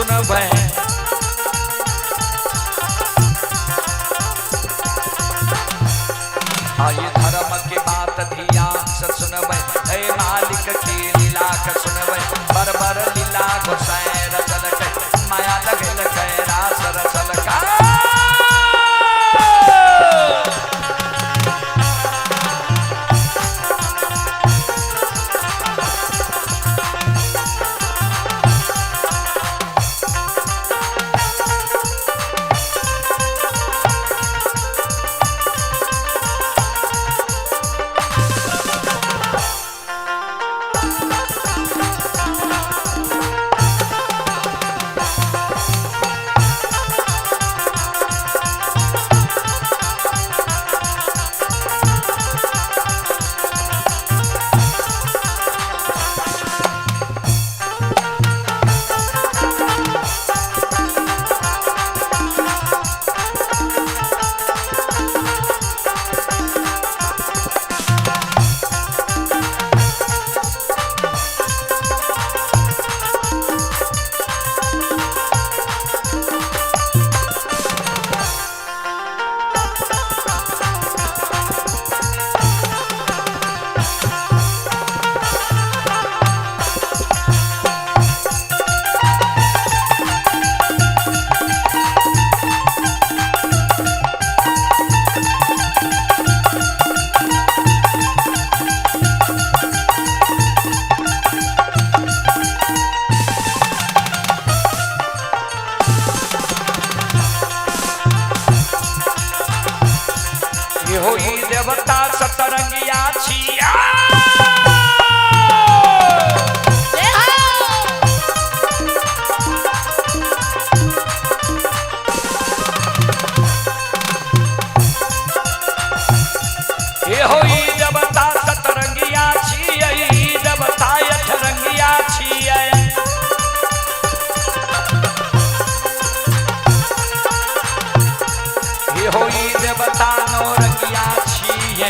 सुनबै। आये धर्म के बात ध्यान से सुनबै, हे मालिक के लीला के सुनबै। बर बर लीला गोसाई रचलकै, माया लगेलकै रास रचलकै। होई देवता सतरंगिया छिया। ये होई देवता सतरंगिया छिया, देवता अठरंगिया छिया। ये होई देवता नौरंगिया छिये।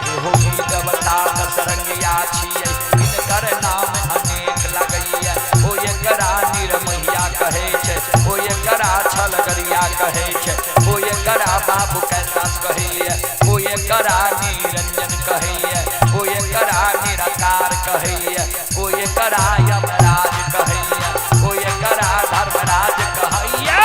ये होई देवता दसरंगिया छिये, इनकर नाम अनेक लगैया। ओ एकरा निरमहिया कहे छै, ओ एकरा छलगरिया कहे छै, ओ एकरा बाबू कैलाश कहैया, ओ एकरा निरंजन कहैया, ओ एकरा निराकार कहैया, ओ एकरा यमराज कहैया, ओ एकरा धर्मराज कहैया।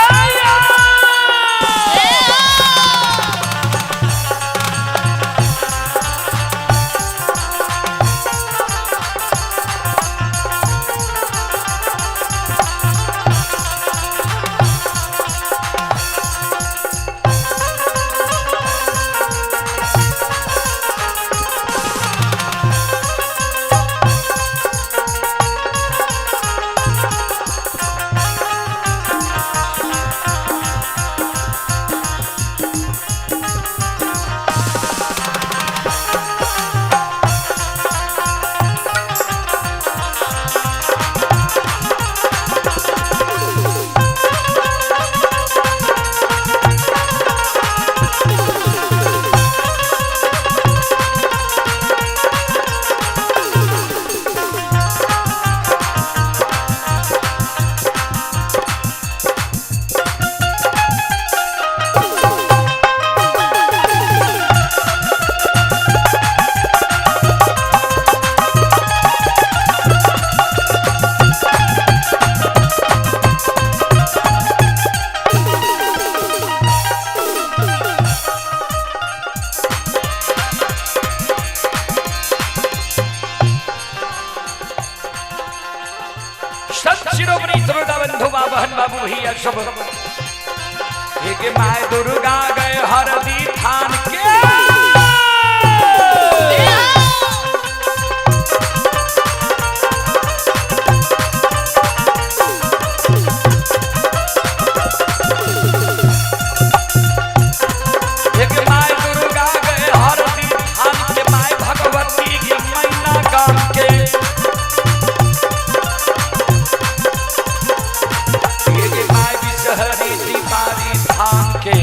संत शिरोमणि श्रोता बंधु बहन बाबू भैया सब, एक my Durga गए हरदी थान के। एक my Durga गए हरदी थान के, my Bhagwati के मैना गाम के। एक my Bishahari दीपारी धाम के।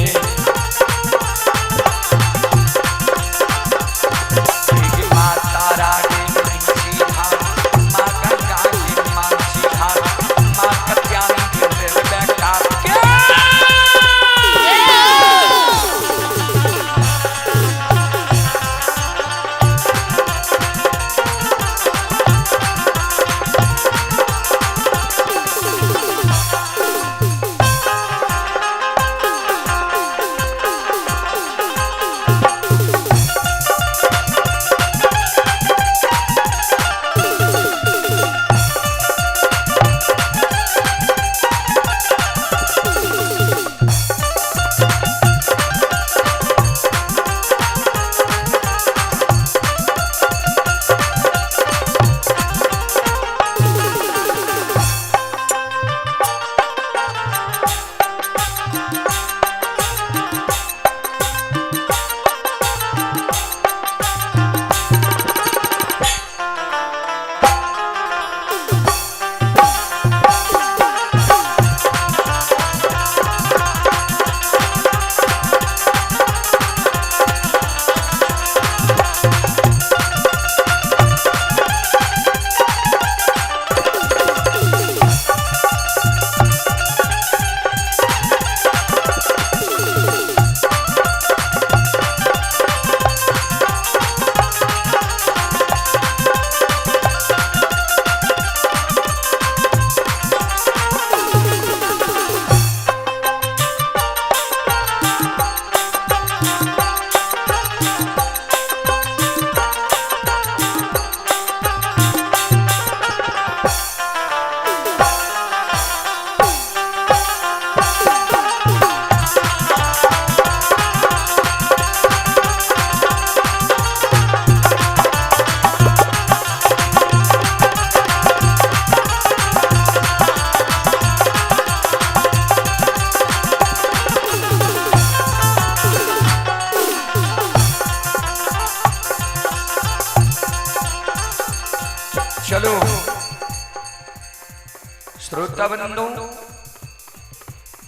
श्रोता बंधु,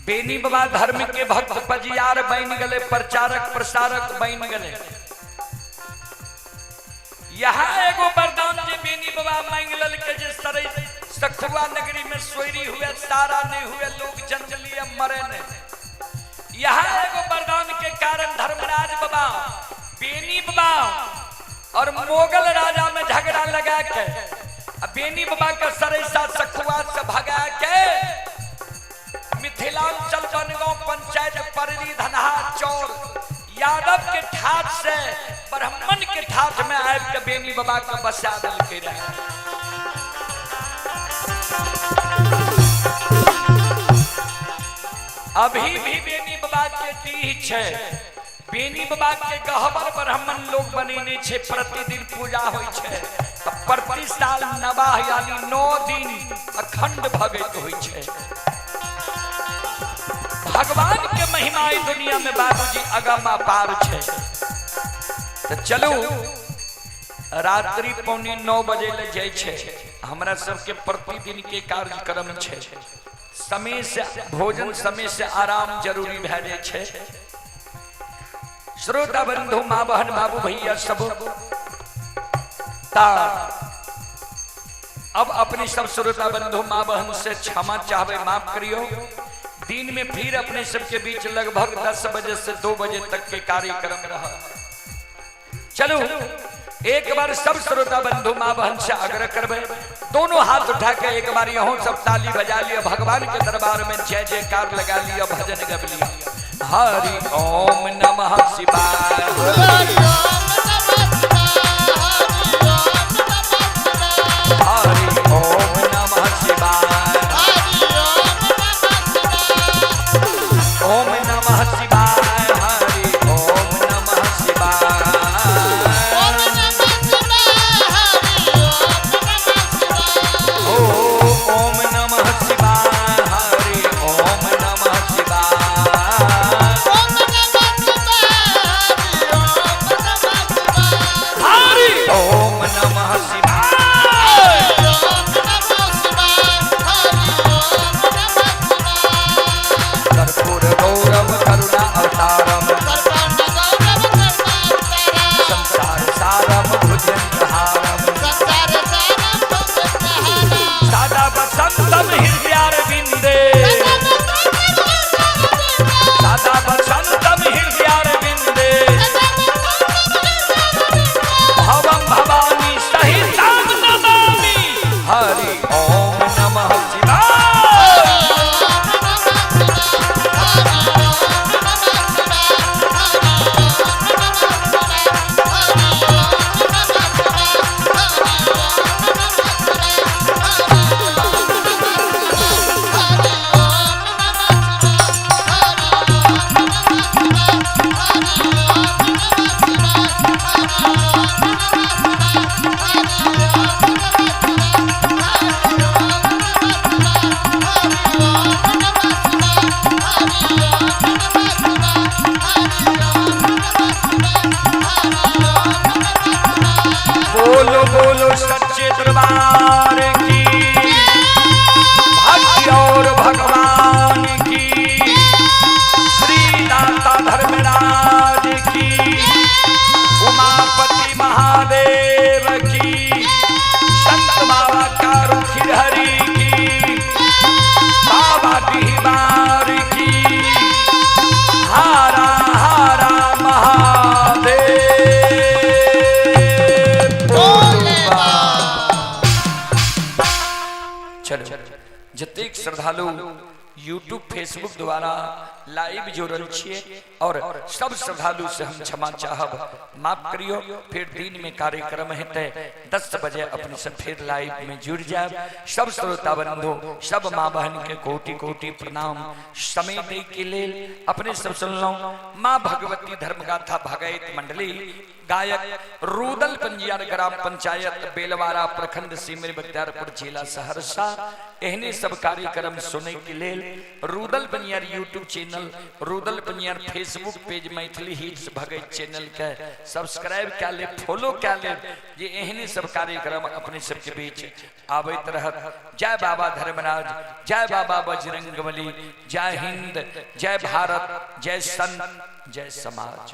बेनी बाबा धर्म के भक्त पजियार बन गए, प्रचारक प्रसारक बन गए। यहाँ एगो वरदान जे बेनी बाबा मांग ललके जे सरे सखुआ नगरी में सोयरी हुए, सारा नहीं हुए, लोग जन्म लिए मरे नहीं। यहाँ एगो वरदान के कारण धर्मराज बाबा बेनी बाबा और मोगल राजा में झगड़ा लगा के बेनी बाबा के सरैसा सखुआ से भगा के मिथिलांचल बनगांव पंचायत पररी धनहा चौर यादव के ठाठ से ब्राह्मण के ठाठ में आबि के बेनी बाबा के बसा देलकै रहे। अभी भी बेनी बाबा के डीह छै, बेनी बाबा के गहबर ब्राह्मण लोग बनेने छै, प्रतिदिन पूजा होइ छै, प्रति साल नवाह यानी 9 दिन अखंड भगत होइ छै। भगवान के महिमा ई दुनिया में बाबूजी अगम अपार छै। तो चलू रात्रि 8:45 बजे ले जाइ छै, हमरा सबके प्रतिदिन के कार्यक्रम छै, समय से भोजन समय से आराम जरूरी भए जाइ छै। श्रोता बंधु, माँ बहन, बाबू भैया सब, ता अब अपने सब श्रोता बंधु माँ बहन से क्षमा चाहबे, माफ करियो। दिन में फिर अपने सबके बीच लगभग 10 बजे से 2 बजे तक के कार्यक्रम रहा। चलो एक बार सब श्रोता बंधु माँ बहन से आग्रह करबे, दोनों हाथ उठा के एक बार यहों सब ताली बजा लिया, भगवान के दरबार में जय जयकार लगा लिया, भजन गब लिया। हरि ओम नमः शिवाय, हरि ओम नमः शिवाय, ओम नमः शिवाय, हरि ओम नमः शिवाय, ओम नमः शिवाय, हरि ओम नमः शिवाय, हरि ओम नमः शिवाय। कर्पूर गौरव करुणा अवतारम, संसार सारम भुजंगहारम, सदा बसंतम हृदयारविंदे, सदा बसंतम हृदयारविंदे, भवम भवानी सहितं नमामि। हरि ओम नमः शिवाय। बोलो बोलो सच्चे दरबार की, भक्ति और भगवान की, श्री दाता धर्मराज की, उमापति महादेव की, संत बाबा कारुखिर हरि की, बाबा दीवार की, हारा हारा महादेव। चलो जतेक श्रद्धालु यूट्यूब फेसबुक द्वारा लाइव जुड़ल छिए और सब श्रद्धालु से हम क्षमा चाहब, माफ करियो। फिर दिन में कार्यक्रम हेतै 10 बजे अपने सब फिर लाइव में जुड़ जाए। सब श्रोता बंधु, सब माँ बहन के कोटि कोटि प्रणाम। समय दे के लेल अपने सब सुनलहुँ माँ भगवती धर्मगाथा भगैत मंडली, गायक रूदल पंजियार, ग्राम पंचायत बेलवारा, प्रखंड सिमरी बख्तियारपुर, जिला सहरसा। एहने सब कार्यक्रम सुने के लेल Rudal Panjiyar YouTube channel Channel Rudal Paniyar Facebook page Maithili hits Bhagat channel के सब्सक्राइब कए लेब, फॉलो कए लेब, जे एहने सब कार्यक्रम अपने सबके बीच आबैत रहत। जय बाबा धर्मराज, जय बाबा बजरंगबली, जय हिंद, जय भारत, जय संत, जय समाज।